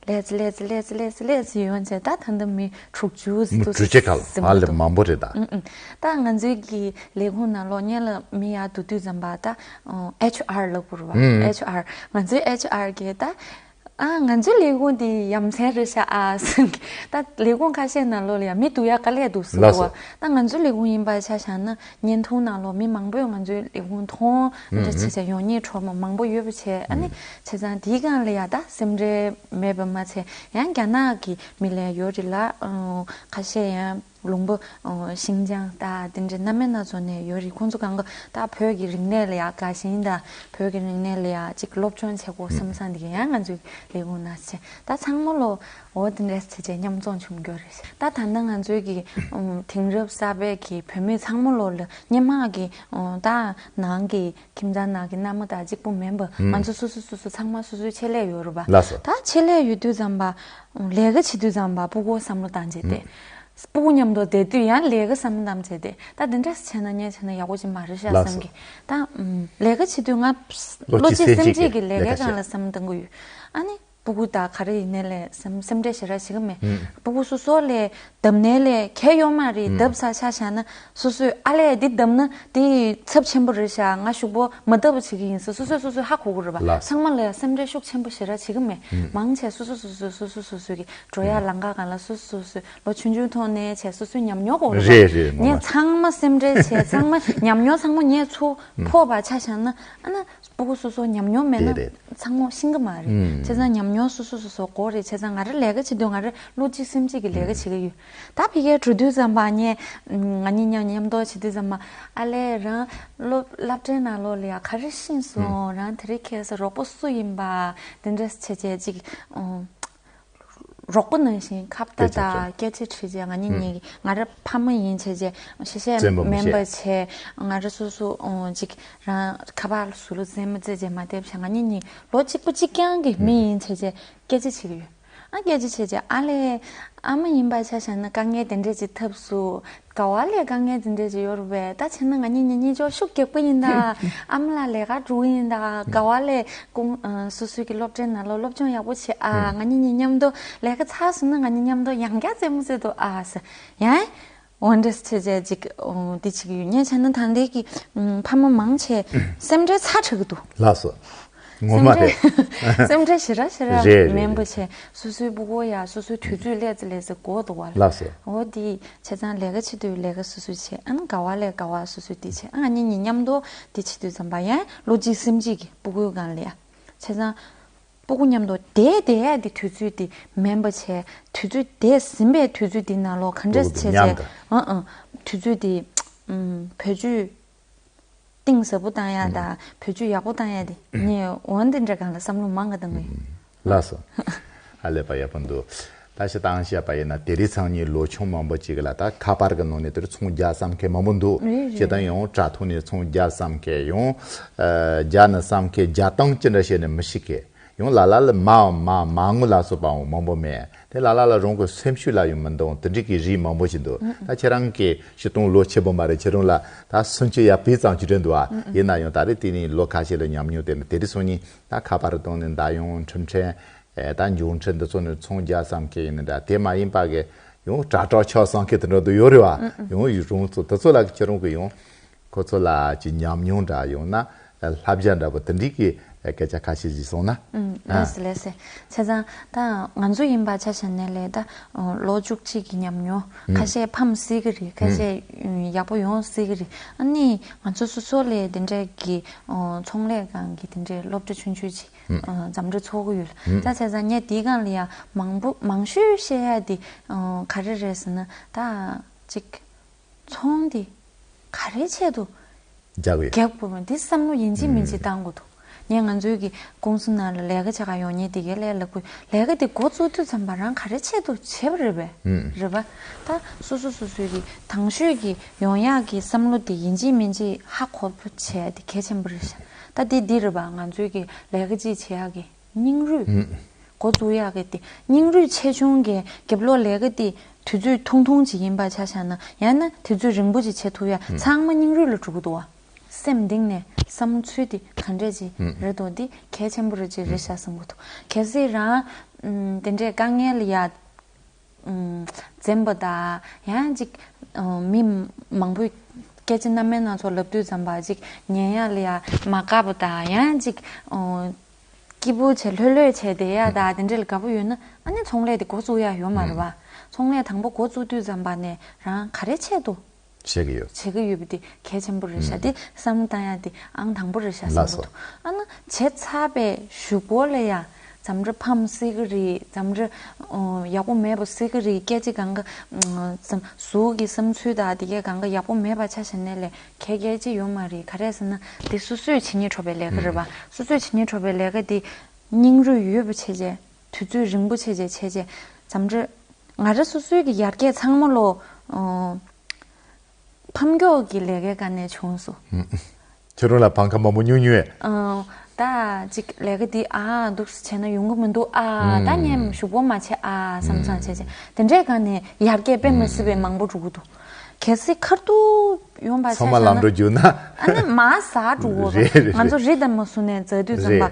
ལས་ཙི་ལས་ཙི་ལས་ཙི་ལས་ཙི་ལས་ཙི་ཡོང་བྱས་ད་ད་ལྟ་མི་དྲུག་ཅུ་ཙི་མི་འདུག་དྲུག་ཅུ་ཁ་ལ་ཨ་ལས་མང་པོ་རེད་ད། ཨུ་ཨུ། ད་ང་ཚོའི་གི་ལས་ཁུངས་ནང་ལོགས་གཉེར་ལ་མི་ཡར་འདུག་དུས་ཙམ་པ་ད་ཨེཆ་ཨར་ལབ་དགོས་རེད་པ། ཨུ། ཨེཆ་ཨར་ང་ཚོའི་ཨེཆ་ཨར་གི་ད་ཨ་ང་ཚོའི་ལས་ཁུངས་འདི་ཡ་མཚན་རེད་ཤག་ཨ་ཟེར་གི་ད་ལས་ཁུངས་ཁ་ཤས་ནང་ལོགས་ལ་ཡ་མི་འདུག་ཡ་དཀའ་ལས་འདུག་ཟེར་ལགས་གོ་སོ། ད་ང་ཚོའི་ལས་ཁུངས་ཡིན་པ་ཆ་བཞག་ན། བརྙན་ཐུང་ནང་ལོགས་མི་མང་པོས་ང་ཚོའི་ལས་ཁུངས་མཐོང་། ཨ་འདྲ་བྱས་བྱས་ཡོང་སྙིང་བྲོ་མ་མང་པོ་ཡོད་པ་བྱས། ཨ་ནི་བྱས་ཙང་དེའི་སྒང་ལ་ཡ་ད་སེམས་ཁྲལ་མེད་པ་མ་ཚད་ཡང་རྒྱ་ནག་གི་མི་ལ་ཡ་ཡོད་རེད་ལ། ཨ་ཁ་ཤས་ཡང་ལུང་པ་ཨ་ཤིང་ཅང་ད་དེ་འདྲ་སྣ་མིན་སྣ་ཚོགས་ནས་ཡོད་རེད། ཁོང་ཚོ་གང་ག་ད་བོད་ཀྱི་རིག་གནས་ལ་ཡ་དགའ་ཞེན་དང་བོད་ཀྱི་རིག་གནས་ལ་ཡ་ཅིག་སློབ་སྦྱོང་བྱེད་དགོས་བསམ་བསམ་འདི་ག་ཡང་ང་ཚོའི་ལས་ཁུངས་ནང་བྱས་ད་ཚང་མ་ལོ། འོ་དེ་འདྲ་བྱས་བྱས་མཉམ་འཛོམས་བྱུང་རྒྱུ་རེད། ད་ད་ལྟ་ང་ཚོའི་གི་ཨུམ་དེང་རབས་གསར་པའི་གི་བོད་མི་ཚང་མ་ལོ་ལ་སྔོན་མ་གི་ཨུམ་ད་ནང་གི་ཁྱིམ་ཚང་ནང་གི་མནའ་མ་དང་གཅིག་པུ་མིན་པ་ཨུམ་ང་ཚོ་སོ་སོ་སོ་སོ་ཚང་མ་སོ་སོའི་ཆེད་ལས་ཡོད་རེད་པ། ལགས་སོ། ད་ཆེད་ལས་ཡོད་དུས་ཙམ་པ་ཨུམ་ལས་ཀ་བྱེད་དུས་ཙམ་པ་སྤུ་གུ་བསམ་བློ་བཏང་བྱས་ཏེ། ཨུམ་སྤུ་གུ་མཉམ་དུ་བསྡད་དུས་ཡང་ལས་ཀ་བསམ་བློ་བཏང་བྱས་ཏེ་ད་དེ་འདྲ་བྱས་ན་ངས་བྱས་ན་ཡག་པོ་ཅིག་མ་རེད་ཤག་ལགས་སོ། བསམ་གི་ད་ཨུམ་ལས་ཀ་བྱེད་དུས་ང་བློ་བློ་གཅིག་སེམས་གཅིག་གི་ལས་ཀའི་སྒང་ལ་བསམ་བློ་གཏོང་གི་ཡོད། ཨ་ནི། སྤུ་གུ་དང་ག་རེ་ཡིན་ནའི་ལས་སེམས་སེམས་ཁྲལ་ཞེ་དྲག་བྱེད་ཀྱི་མེད། ཨུམ། སྤུ་གུ་སོ་སོ་ལས་བརྡབ་ནའི་ལས་གལ་ཡོད་མ་རེད། ཨུམ། བརྡབ་ཚར་ཆ་བཞག་ན་སོ་སོས་ཨ་ལས་འདི་བརྡབ་ན་དེ་ཚབས་ཆེན་པོ་རེད་ཤག་ང་ཤུགས་པོ་མ་བརྡབ་བྱེད་ཀྱི་ཡིན་ཟེར་སོ་སོས་སོ་སོས་ཧ་གོ་གི་རེད་པ། ལགས། ཚང་མ་ལ་ཡང་སེམས་ཁྲལ་ཤུགས་ཆེན་པོ་ཞེ་དྲག་བྱེད་ཀྱི་མེད། ཨུམ། མང་ཆེ་སོ་སོ་སོ་སོས་སོ་སོ་སོ་སོ་གི་འགྲོ་ཡ་ཨུམ། ལམ་ཁ་སྒང་ལ་སོ་སོ་སོ་སོས་ལོ་ཆུང་ཆུང་ཐོག་ནས་བྱས་སོ་སོས་ཉམས་མྱོང་གོ་རེད་པ། རེད་རེད། ངས་ངོ་མ་ཚང་མ་སེམས་ཁྲལ་བྱས་ཚང་མ་ཉམས་མྱོང་ཚང་མ་ངས་ཚུར་ཨུམ། ཕོག་པ་ཆ་བཞག་ན་ཨ་ན། སྤུ་གུ་སོ་སོ་ཉམས་མྱོང་མེད་ན་དེ་རེད། ཚང་མ་ཤེས་ཀྱི་མ་རེད། ཨུམ། བྱས་ཙང་ཉམས་མྱོང་སོ་སོ་སོ་སོ་དགོས་རེད། བྱས་ཙང་ང་རང་ལས་ཀ་བྱེད་དུས་ང་རང་བློ་གཅིག་སེམས་གཅིག་གི་ལས་ཀ་བྱེད་ཀྱི་ཡོད། ད་ཕ་གིར་འགྲོ་དུས་ཙམ་པ་ངས་ང་གཉིས་མཉམ་མཉམ་དུ་བྱེད་དུས་ཙམ་པ་ཨ་ལས་རང་སློབ་སློབ་གྲྭའི་ནང་ལོགས་ལ་ཡ་ག་རེ་ཤེས་སོང་། ཨུམ། རང་དེ་རིང་ཁྱེད་ཚོ་རོགས་པ་སུ་ཡིན་པ་དེ་འདྲ་བྱས་བྱས་ཅིག་ཨུམ། རོགས་པ་ནང་བཞིན་ཁ་བརྡ་སྐད་ཆ་དང་སྐད་ཆ་དྲིས་རྗེས་ང་གཉིས་གཉིས་ཀྱིས་ང་རང་ཕ་མ་ཡིན་བྱས་རྗེས་ཤེས་བྱས་བཙན་པོ་མི་མིན་པ་བྱས་ང་རང་སོ་སོ་ཨོ་ཅིག་རང་ཁ་པར་ཟུར་ལ་བཙན་མ་བཙལ་རྗེས་མ་བསྡད་བྱས་ང་གཉིས་གཉིས་ལོ་གཅིག་པ་གཅིག་རྐྱང་གི་མི་ཡིན་བྱས་རྗེས་སྐད་ཆ་བྱེད་ཀྱི་ཡོད། ཨ་སྐད་ཆ་བྱས་རྗེས་ཨ་ལས་ཨ་མ་ཡིན་པ་ཆ་བཞག་ན་དཀའ་ངལ་དེ་འདྲས་ཅིག་ཐབས་སུ། ག་བ་ལས་དཀའ་ངལ་དེ་འདྲས་ཅིག་ཡོད་རེད་པས། ད་བྱས་ན་ང་གཉིས་གཉིས་གཉིས་ཆོག་ཤུགས་རྒྱག་པ་ཡིན་ད། ཨ་མ་ལགས་ལས་ཀ་འགྲོ་ཡིན་ད། ག་བ་ལས་ཀུང་ཨ་སོ་སོའི་གི་སློབ་གྲྭའི་ནང་ལ་སློབ་སྦྱོང་ཡག་པོ་བྱེད་ཨ། ང་གཉིས་གཉིས་མཉམ་དུ་ལས་ཀ་ཚར་སོང་ན་ང་གཉིས་མཉམ་དུ་ཡང་བསྐྱར་རྩེད་མོ་རྩེ་དུ་ཨ་ཟེར། ཡང་འོ་འདྲས་བྱས་བྱས་ཅིག་འདི་བྱེད་ཀྱི་ཡོད། ངས་བྱས་ན་ད་ལྟའི་གི་ཕ་མ་མང་ཆེ་སེམས་ཁྲལ་ཚ་དྲགས་ཀྱི་འདུག་ལགས་སོ། ངོ་མ་རེད། སེམས་ཁྲལ་ཞེ་དྲག་ཞེ་དྲག་རེད་རེད་མེད་པ་རེད། བྱས་སོ་སོའི་སྤུ་གུ་ཡ་སོ་སོའི་དུས་ཚོད་སླེབས་ཙམ་སླེབས་ཙམ་འགོར་འདུག་བ། ལགས་སོ། འོ་དེ་བྱས་ཙང་ལས་ཀ་བྱེད་དུས་ལས་ཀ་སོ་སོས་བྱས། ཨ་ནི་ག་བ་ལས་ག་བ་སོ་སོས་དེ་བྱས། ཨ་ང་གཉིས་གཉིས་མཉམ་དུ་དེ་བྱེད་དུས་ཙམ་པ་ཡང་བློ་གཅིག་སེམས་གཅིག་གི་སྤུ་གུའི་སྒང་ལ་ཡ། བྱས་ཙང་སྤུ་གུ་མཉམ་དུ་བསྡད་བསྡད་ཡ་དེ་དུས་ཚོད་དེ་མིན་པ་བྱས། དུས་ཚོད་འདས་ཟིན་པའི་དུས་ཚོད་དེ་ནང་ལོགས་ག་འདྲས་སྤུ་གུ་དེ་བྱས་མཉམ་བྱས། དུ། ཨ་ཨ་དུས་ཚོད་དེ་ཨམ་བེད་སྤྱོད་གཏིང་ཟབ་པོ་བཏང་ཡ་དང་བེད་སྤྱོད་ཡག་པོ་བཏང་ཡ་དེ་ངས་འོ་འདི་འདྲ་སྒང་ལ་བསམ་བློ་མང་ག་བཏང་གི་ཡོད། ལགས་སོ། ཧ་ལས་པ་ཡག་པོ་འདུག་ད་ཞེ་དྲག་བཤད་པ་ཡིན་ན་དེ་རིང་སང་ཉིན་ལོ་ཆུང་མང་པོ་ཅིག་ལ་ད་ཁ་པར་གི་ནང་ནས་དེར་ཚོང་རྒྱག་བསམ་མཁན་མང་པོ་འདུག་རེད་རེད། སྤྱིར་བཏང་ཡང་དྲ་ཐོག་ནས་ཚོང་རྒྱག་བསམ་མཁན་ཡང་ཨ་རྒྱག་ན་བསམ་མཁན་རྒྱག་སྟངས་ཅི་འདྲ་བྱས་ནས་མི་ཤེས་མཁན། ཡང་ལ་ལ་ལ་མ་མ་མ་དངུལ་ལ་སོགས་པའང་མང་པོ་མེད། དེ་ལ་ལ་ལ་རང་གི་སེམས་ཤུགས་ལ་ཡང་མི་འདང་། དེ་འདྲའི་གི་རིགས་མང་པོ་ཞིག་འདུག་ད་ཁྱེད་རང་གི་སྤྱིར་བཏང་ལོ་ཆེ་པོ་མ་རེད། ཁྱེད་རང་ལ་ད་སུམ་ཅུ་ཡར་ཕེབས་ཙམ་ཅིག་རེད་འདུག་ཨ། ཡིན་ན་ཡང་ད་རེས་དེ་ནས་ལོ་ཁ་ཤས་ལ་ཉམས་མྱོང་དེ་ནི་དེ་རིང་སང་ཉིན་ད་ཁ་པར་བཏང་ནས་ད་ཡང་འཕྲིན་ཕྲན་ཨེ་ད་མགྱོགས་འཕྲིན་འདི་ཚོ་ནས་ཚོང་རྒྱག་བསམ་མཁན་ཡིན་ན་འདྲ། དེ་མ་ཡིན་པ་གི་ཡང་དྲ་གྲགས་ཆགས་བསམ་མཁན་དེ་འདྲ་འདུག་ཡོད་རེད་བ། ཡང་ཡུལ་གྲོང་ཚོ་དེ་ཚོ་ལ་ཁྱེད་རང་གི་ཡང་ཁོ་ཚོ་ལ་ཅིག་ཉམས་མྱོང་འདྲ་ཡོང་ན་བསླབ་བྱ་འདྲ་པོ་དེ་འདྲའི་གི་སྐད་ཆ་ཁ་ཤས་ཤིག་གསུངས་ན། ཨུམ། ཨ། ལགས་སེ་ལགས་སེ། བྱས་ཙང་ད་ང་ཚོ་ཡིན་པ་ཆ་བཞག་ནས་ལས་ད་ལོ་བཅུ་གཅིག་གི་ཉམས་མྱོང་ཁ་ཤས་ཕམ་སྲིད་གི་རེད། ཁ་ཤས་ཡག་པོ་ཡོང་སྲིད་གི་རེད། ཨ་ནི་ང་ཚོ་སོ་སོ་ལས་དེ་འདྲས་ཀྱི་ཚོང་ལས་ཁང་གི་དེ་འདྲས་སློབ་གྲྭ་ཆུང་ཆུང་ཅིག་འཛམ་གྲྭ་ཚོགས་ཀྱི་ཡོད་ལ། ད་བྱས་ཙང་ངས་དེའི་སྒང་ལ་ཡང་མང་པོ་མང་ཤོས་བཤད་ཡ་དེ་ག་རེ་རེད་ཟེར་ན་ད་ཅིག་ཚོང་འདི་ག་རེའི་ཆེད་དུ་རྒྱག་གི་ཡོད། རྒྱག་དགོས་མིན་འདི་བསམ་བློ་ཡིན་གཅིག་མིན་གཅིག་བཏང་དགོས་འདུག་ངས་ང་ཚོའི་གི་ཀུང་སི་ནང་ལ་ལས་ཀ་བྱེད་ག་ཡོང་མཁན་དེ་གའི་ལས་ལ་ཁུ་ལས་ཀ་དེ་འགོ་བཙུགས་དུས་ཙམ་པ་རང་ག་རེའི་ཆེད་དུ་བྱས་པ་རེད་པས། རེད་པ། ད་སོ་སོ་སོ་སོའི་གི་དང་ཤོས་ཀྱི་ཡོང་ཡག་གི་བསམ་བློ་དེ་ཡིན་གཅིག་མིན་གཅིག་ཧ་གོ་བོ་བྱས་དེ་གལ་ཆེན་པོ་རེད་ཤག་ད་དེ་འདི་རེད་པ། ང་ཚོའི་གི་ལས་ཀ་ཅིག་བྱེད་ཡག་གི་སྙིང་རུས། འགོ་འཛུགས་ཡག་གི་དེ་སྙིང་རུས་ཆེ་ཆུང་གི་རྒྱབ་ལོགས་ལས་ཀ་དེ་དུས་ཚོད་ཐུང་ཐུང་ཅིག་ཡིན་པ་ཆ་བཞག་ན། ཡང་ན་དུས་ཚོད་རིང་པོ་ཅིག་བྱེད་ཐུབ་ཡ། ཚང་མ་སྙིང་རུས་ལ་འགྲོ་གི་འདུག་བ། སེམས་གཏིང་ནས་བསམ་ཚུལ་དེ་ག་འདྲས་ཅིག་རེད་འདུག་འདི་གལ་ཆེན་པོ་རེད་ཅིག་རེད་ཤག་བསམ་གི་འདུག་གལ་སྲིད་རང་ཨམ་དེ་འདྲས་དཀའ་ངལ་ལ་ཡ་ཨམ་འཛེམ་པ་དང་། ཡང་ཅིག་ཨ་མི་མང་པོས་སྐད་ཆ་སྣ་མིན་སྣ་ཚོགས་ལབ་དུས་ཙམ་པ་ཅིག་ཉན་ཡ་ལ་ཡ་མ་དགའ་པ་དང་། ཡང་ཅིག་ཨ་སྐྱིད་པོ་བྱས་ལྷོད་ལྷོད་བྱས་བསྡད་ཡ་དང་དེ་འདྲས་ལ་དགའ་པོ་ཡོད་ན། ཨ་ནི་ཚོང་ལས་དེ་འགོ་བཙུགས་ཡ་ཡོད་མ་རེད་བ། ཚོང་ལས་དང་པོ་འགོ་བཙུགས་དུས་ཙམ་པ་ནས་རང་ག་རེ་ཆེད་དུ་བྱེད་ཀྱི་ཡོད། བྱེད་ཀྱི་ཡོད་པ་དེ་གལ་ཆེན་པོ་རེད་ཤག་དེ་བསམ་བློ་བཏང་ཡ་དེ་ཨང་དང་པོ་རེད་ཤག་བསམ་གི་འདུག་ཨ་ན་བྱས་ཚར་བའི་གཞུག་གུ་ལ་ཡ་འཛམ་རི་ཕམ་སྲིད་ཀྱི་རེད། འཛམ་རི་ཨོ་ཡག་པོ་མེད་པ་སྲིད་ཀྱི་རེད། སྐད་ཆ་གང་ག་ཙམ་གཟུགས་ཀྱི་བསམ་ཚུལ་དང་དེ་གས་གང་ག་ཡག་པོ་མེད་པ་ཆ་བཞག་ནས་ལས་གལ་གལ་ཅི་ཡོད་མ་རེད། ག་རེ་ཟེར་ན་དེ་སོ་སོས་བྱེད་སྙིང་བྲོ་བའི་ལས་ཀ་རེད་བ། སོ་སོས་བྱེད་སྙིང་བྲོ་བའི་ལས་ཀ་དེ་སྙིང་རུས་ཡོད་པ་བྱས་བྱས། དུས་ཚོད་རིང་པོ་བྱས་བྱས་བྱས་བྱས། འཛམ་རི་ང་རང་སོ་སོའི་གི་ཡར་རྒྱས་ཚང་མ་ལོ་ཨོ་ཕམ་མགྱོགས་ཀྱི་ལས་ཀའི་སྒང་ནས་བྱུང་སོང་། ཁྱེད་རང་ལ་བང་ཁ་མང་པོ་ཉུང་ཉུང་། ཨ་ད་ཅིག་ལས་ཀ་འདི་ཨ་འདུག་སེ་བྱས་ན་ཡོང་གི་མི་འདུག་ཨ་ད་ངས་ཞུ་སྒོ་མ་བྱས་ཨ་བསམ་བསམ་བྱས་བྱས། དེ་འདྲའི་སྒང་ནས་ཡར་རྒྱས་དཔེ་མི་སྲིད་པའི་མང་པོ་འགྲོ་གི་འདུག་གལ་སྲིད་ཁ་ཐུག་ཡོང་པ་ཆ་ཚང་མ་བཞག་ལམ་ན་འགྲོ་རྒྱུག་ན། ཨ་ནི་མར་ཟག་འགྲོ་གི་རེད། རེད། ང་ཚོ་རི་དང་མ་སུ་ནས་འཛེགས་དུས་ཙམ་པ། རེད།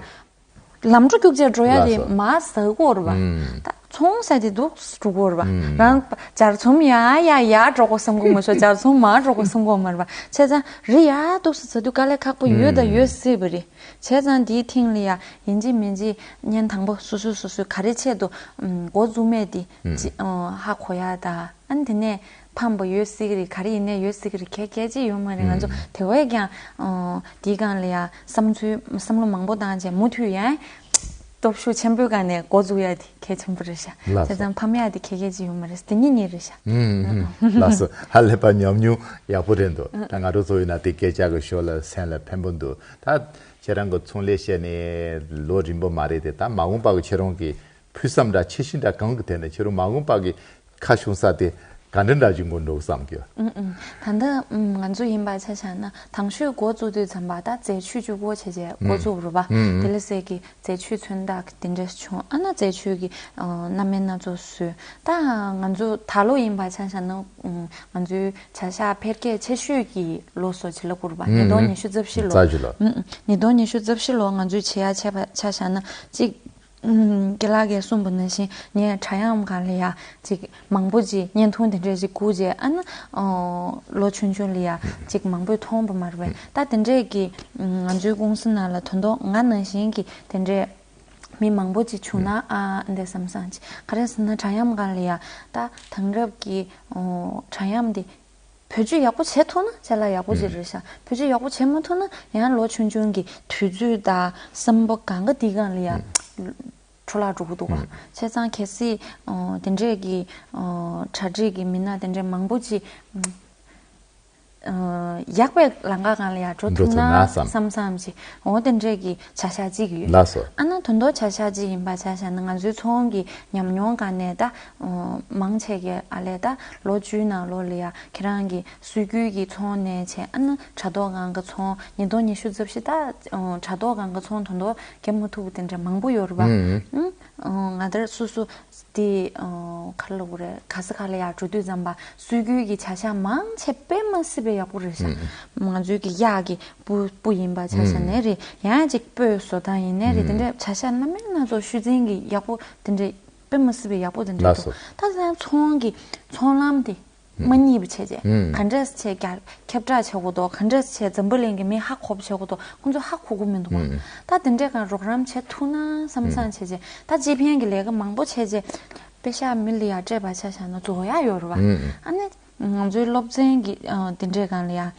ལམ་འགྲོ་རྒྱུག་བྱས་འགྲོ་ཡ་དེ་ལགས་སོ། མར་ཟག་གི་ཡོད་རེད་བ། ཨུམ། ད་ཚོང་ཟེར་དེ་འདུག་སེ་འགྲོ་གི་ཡོད་རེད་བ། ཨུམ། རང་ཇ་ཚོམ་ཡར་ཡར་ཡར་འགྲོ་དགོས་བསམ་གི་མ་ཤོག་ཇ་ཚོམ་མར་འགྲོ་དགོས་བསམ་གི་མ་རེད་བ། བྱས་ཙང་རི་ཡར་འདུག་སེ་འཛེགས་དུས་དཀའ་ལས་ཁག་པོ་ཡོད་དང་ཡོད་སྲིད་པ་རེད། བྱས་ཙང་འདིའི་ཐིག་ལ་ཡ་ཡིན་གཅིག་མིན་གཅིག་བརྙན་དང་པོ་སོ་སོ་སོ་སོས་ག་རེ་ཆེད་དུ་ཨུམ་འགོ་བཙུགས་མེད་དེ་ཨུམ་ཅི་ཨ་ཧ་གོ་ཡ་ད། ཨ་ནི་དེ་ནས་ཕམ་པ་ཡོད་སྲིད་ཀྱི་རེད། ག་རེ་ཡིན་ནའི་ཡོད་སྲིད་ཀྱི་རེད། གལ་གལ་ཅི་ཡོད་མ་རེད། ང་ཚོ་ཨུམ་དེ་བས་ཀྱང་ཨོ་འདིའི་སྒང་ལ་ཡ་བསམ་ཚུལ་བསམ་བློ་མང་པོ་བཏང་བྱས་མུ་མཐུད་ཡང་སྟོབས་ཤུགས་ཆེན་པོའི་སྒང་ནས་འགོ་འཛུགས་ཡ་དེ་གལ་ཆེན་པོ་རེད་ཤག་ལགས་སོ། བྱས་ཙང་ཕམ་ཡ་དེ་གལ་གལ་ཅི་ཡོད་མ་རེད། དེ་གཉིས་གཉིས་རེད་ཤག་ཨུམ་ཨུམ། ལགས་སོ། ཧ་ལས་པ་ཉམས་མྱོང་ཡག་པོ་རེད་འདུག་ད་ང་རང་ཚོ་ཡིན་ན་དེ་སྐད་ཆ་གི་ཞོར་ལ་སེམས་ལ་ཕན་པོ་འདུག་ད་ཁྱེད་རང་གི་ཚོང་ལས་བཤད་ནས་ལོ་རིང་པོ་མ་རེད་དེ། ད་མ་འོངས་པ་གི་ཁྱེད་རང་གི་ཕུགས་བསམ་འདྲ་ཆེ་ཤོས་འདྲ་གང་གི་ཐད་ནས་ཁྱེད་རང་མ་འོངས་པ་གི་ཁ་ཕྱོགས་ས་དེ་ག་འདྲ་འདྲ་ཅིག་འགོ་འགྲོ་བསམ་གྱི། ཨུམ་ཨུམ། ད་ལྟ་ཨུམ་ང་ཚོ་ཡིན་པ་ཆ་བཞག་ན་དང་ཤོས་འགོ་བཙུགས་དུས་ཙམ་པ་ད་རྫས་ཆུ་གཅིག་པོ་བྱས་བྱས་འགོ་ཨུམ་བཙུགས་རེད་བ། ཨུམ་ཨུམ། དེ་ལ་སྲས་ཀྱི་རྫས་ཆུ་མཚོན་རྟགས་དེ་འདྲས་བྱུང་། ཨ་ན་རྫས་ཆུ་གི་ཨ་སྣ་མིན་སྣ་ཚོགས་བཟོས། ད་ང་ཚོ་ད་ལོ་ཡིན་པ་ཆ་བཞག་ན་ཨུམ་ང་ཚོའི་བྱ་གཞག་འཕེལ་རྒྱས་ཆེ་ཤོས་ཀྱི་ལོ་སོ་ཅིག་ལ་གོ་རེད་བ། ཨུམ་ཉིས་སྟོང་ཉི་ཤུ་རྩ་བཞི་ལོ། རྩ་བཞི་ལོ། ཨུམ་ཉིས་སྟོང་ཉི་ཤུ་རྩ་བཞི་ལོ་ང་ཚོས་བྱེད་ཡ་བྱས་པ་ཆ་བཞག་ན་གཅིག་ཨུམ། རྒན་ལགས་ཀྱིས་གསུངས་པ་ནང་བཞིན་ངས་དྲ་ཡམས་སྒང་ལ་ཡ་ཅིག་མང་པོ་ཅིག་བརྙན་ཐུང་དེ་འདྲས་ཅིག་བསྒུགས་རྗེས་ཨ་ནི་ཨོ་ལོ་ཆུང་ཆུང་ལ་ཡ་ཅིག་མང་པོས་མཐོང་པ་མ་རེད་པས། ད་དེ་འདྲས་ཀྱི་ཨུམ་ང་ཚོའི་ཀུང་སི་ནང་ལ་དོན་དག་ང་ནང་བཞིན་གྱི་དེ་འདྲས་མི་མང་པོ་ཅིག་བྱུང་ན་ཨ་འདྲས་བསམ་བསམ་ཅིག་ག་རེ་ཟེར་ན་དྲ་ཡམས་སྒང་ལ་ཡ་ད་དེང་རབས་ཀྱི་ཨོ་དྲ་ཡམས་འདི་བེད་སྤྱོད་ཡག་པོ་བྱེད་ཐུབ་ན་ཅ་ལག་ཡག་པོ་ཅིག་ཨུམ་རེད་ཤག་བེད་སྤྱོད་ཡག་པོ་བྱེད་མ་ཐུབ་ན་ཡང་ལོ་ཆུང་ཆུང་གི་དུས་ཚོད་དང་བསམ་པ་གང་ག་དེའི་སྒང་ལ་ཡ་ཨུམ་འཕྲོ་བརླག་འགྲོ་གི་འདུག་ག་ཨུམ། བྱས་ཙང་གལ་སྲིད་ཨོ་དེ་འདྲས་ཀྱི་ཨོ་གྲ་སྒྲིག་གི་མི་སྣ་དེ་འདྲས་མང་པོ་ཅིག་ཨུམ་ཨོ་ཡག་པའི་ལམ་ཁ་སྒང་ལ་ཡ་འགྲོ་འགྲོ་ཐུབ་ཐུབ་ན་ན་བསམ། བསམ་བསམ་ཅིག་འོ་དེ་འདྲས་ཀྱི་བྱ་གཞག་ཅིག་ཡོད། ལགས་སོ། ཨ་ན་དོན་དག་བྱ་གཞག་ཅིག་ཡིན་པ་ཆ་བཞག་ན་ང་ཚོའི་ཚོང་གི་ཉམས་མྱོང་སྒང་ནས་ད་ཨོ་མང་ཆེ་གི་ཨ་ལས་ད་ལོ་བཅུའི་ནང་ལོགས་ལ་ཡ་ཁྱེད་རང་གི་སྲོལ་རྒྱུན་གྱི་ཚོང་ནས་བྱས། ཨ་ན་དྲ་ཐོག་སྒང་གི་ཚོང་ཉིས་སྟོང་ཉི་ཤུ་རྩ་བཞི་ད་ཨོ་དྲ་ཐོག་སྒང་གི་ཚོང་དོན་དག་རྒྱབ་མ་ཐུབ་པ་དེ་འདྲ་མང་པོ་ཡོད་རེད་པ། ཨུམ། ཨུམ། ཨོ་ང་ཚོ་སོ་སོ་དེ་ཨོ་ག་རེ་ལབ་དགོས་རེད། ག་ས་ག་ལ་ཡ་འགྲོ་དུས་ཙམ་པ་སྲོལ་རྒྱུན་གྱི་བྱ་གཞག་མང་ཆེ་དཔེ་མ་སྲིད་པའི་ཡག་པོ་རེད་ཤག་ཨུམ། ང་ཚོའི་གི་གཡག་གི་སྤུ་སྤུ་ཡིན་པ་ཆ་བཞག་ནའི་རེད། ཡང་ཅིག་སྤོས་བཟོ་སྟངས་ཡིན་ནའི་རེད། དེ་འདྲའི་བྱ་གཞག་སྣ་མིན་སྣ་ཚོགས་ཤུལ་འཛིན་གྱི་ཡག་པོ་དེ་འདྲའི་དཔེ་མི་སྲིད་པའི་ཡག་པོ་དེ་འདྲ་ལགས་འདུག་སོ། ད་ཚང་ཚོང་གི་ཚོང་ལམ་དེ་མ་རྙེད་པ་བྱས་རྗེས་ག་འདྲས་བྱས་རྒྱ་ཁྱབ་བསྒྲགས་བྱེད་དགོས་འདུག་ག་འདྲས་བྱས་འཛམ་བུ་གླིང་གི་མི་ཧ་གོ་བྱེད་དགོས་འདུག་ཁོང་ཚོ་ཧ་གོ་གི་མི་འདུག་ད་དེ་འདྲས་གང་རོགས་རམ་བྱེད་ཐུབ་ན་བསམ་བསམ་བྱས་རྗེས་ད་སྤྱི་ཕན་གྱི་ལས་ཀ་མང་པོ་བྱས་རྗེས་པེ་ཤག་མི་ལ་ཡ་སྤྲད་པ་ཆ་བཞག་ན་རྫོགས་ཡ་ཡོད་རེད་བ། ཨ་ནི་ང་ཚོའི་སློབ་ཚན་གྱི་དེ་འདྲས་གང་ལ་ཡ།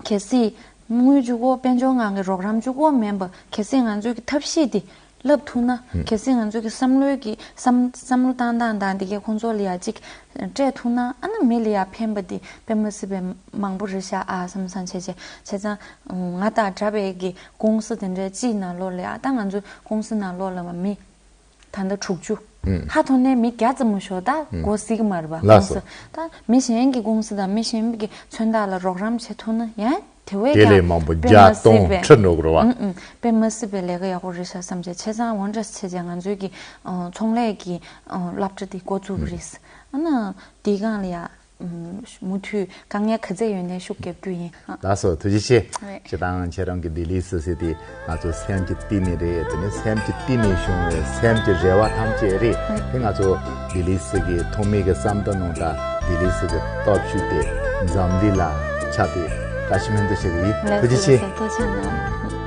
གལ་སྲིད་དངུལ་གཅིག་པོ་དཔལ་འབྱོར་ངང་གི་རོགས་རམ་གཅིག་པོ་མིན་པ་གལ་སྲིད་ང་ཚོའི་གི་ཐབས་ཤེས་དེ་བསླབ་ཐུབ་ན། ཧུམ། གལ་སྲིད་ང་ཚོའི་གི་བསམ་བློའི་གི་བསམ་བསམ་བློ་བཏང་སྟངས་དང་དེ་གའི་ཁོང་ཚོ་ལ་ཡ་གཅིག་སྤྲད་ཐུབ་ན་ཨ་ན་མི་ལ་ཡ་ཕན་པ་དེ་དཔེ་མ་སྲིད་པའི་མང་པོ་རེད་ཤག་ཨ་བསམ་བསམ་བྱས་བྱས་བྱས་ཙང་ང་དང་འདྲ་བའི་གི་ཀུང་སི་དེ་འདྲའི་སྤྱིའི་ནང་ལོགས་ལ་ཡ་ད་ང་ཚོའི་ཀུང་སི་ནང་ལོགས་ལ་མ་མི། ད་ལྟ་དྲུག་ཅུ། ཧ་ཐོ་ནས་མི་བརྒྱ་ཙམ་མ་ཤོར་ད་གོ་སྲིད་ཀྱི་མ་རེད་པ། ལགས་སོ། ད་མི་གཞན་གྱི་ཀུང་སི་དང་མི་གཞན་གྱི་མཚོན་རྟགས་ལ་རོགས་རམ་བྱེད་ཐུབ་ན་ཡང་ དེ་བས་དེ་ལས་ཀྱང་མང་པོ་དཔེ་བརྒྱ་མ་སྲིད་སྟོང་པའི་ཁྲི་འགྲོ་དགོས་རེད་བ། ཨུམ་ཨུམ། དཔེ་མ་སྲིད་པའི་ལས་ཀ་ཡག་པོ་རེད་ཤག་བསམ་བྱས། བྱས་ཙང་འོ་འདྲ་བྱས་བྱས་ང་ཚོའི་གི་ཨ་ཚོང་ལས་ཀྱི་ཨ་སློབ་གྲྭ་དེ་འགོ་བཙུགས་པ་རེད། ཨ་ནི་དེའི་སྒང་ལ་ཡ་ཨུམ་མུ་མཐུད་དཀའ་ངལ་ག་ཚད་ཡོད་ནའི་ཤུགས་རྒྱབ་རྒྱུ་ཡིན། ཨ། ལགས་སོ། ཐུགས་རྗེ་ཆེ། རེད། སྤྱིར་བཏང་ཁྱེད་རང་གི་ལྡི་ལི་གཟིགས་ཟེར་དེ་ང་ཚོ་སེམས་ཀྱི་གཏིང་ནས་རེད། དེ་ནས་སེམས་ཀྱི་གཏིང་ནས་བྱུང་བའི་སེམས་ཀྱི་རེ་བ་ཐམས་ཅད་རེད། རེད། དེ་ང་ཚོ་ལྡི་ལི་གཟིགས་ཀྱི་ཐོག་མའི་གི་བསམ་བློ་ནང་ལ་ལྡི་ལི་གཟིགས་ཀྱི་སྟོབས་ཤུགས་དེ་འཛམ་གླིང་ལ་ཁྱབ་སྟེ་བཀྲ་ཤིས་སྨོན་འདུན་ཞུ་གི་ཡིན། ལགས་ཐུགས་རྗེ་ཆེ། ལགས་སོ། ཐུགས་རྗེ་ཆེ་གནང་།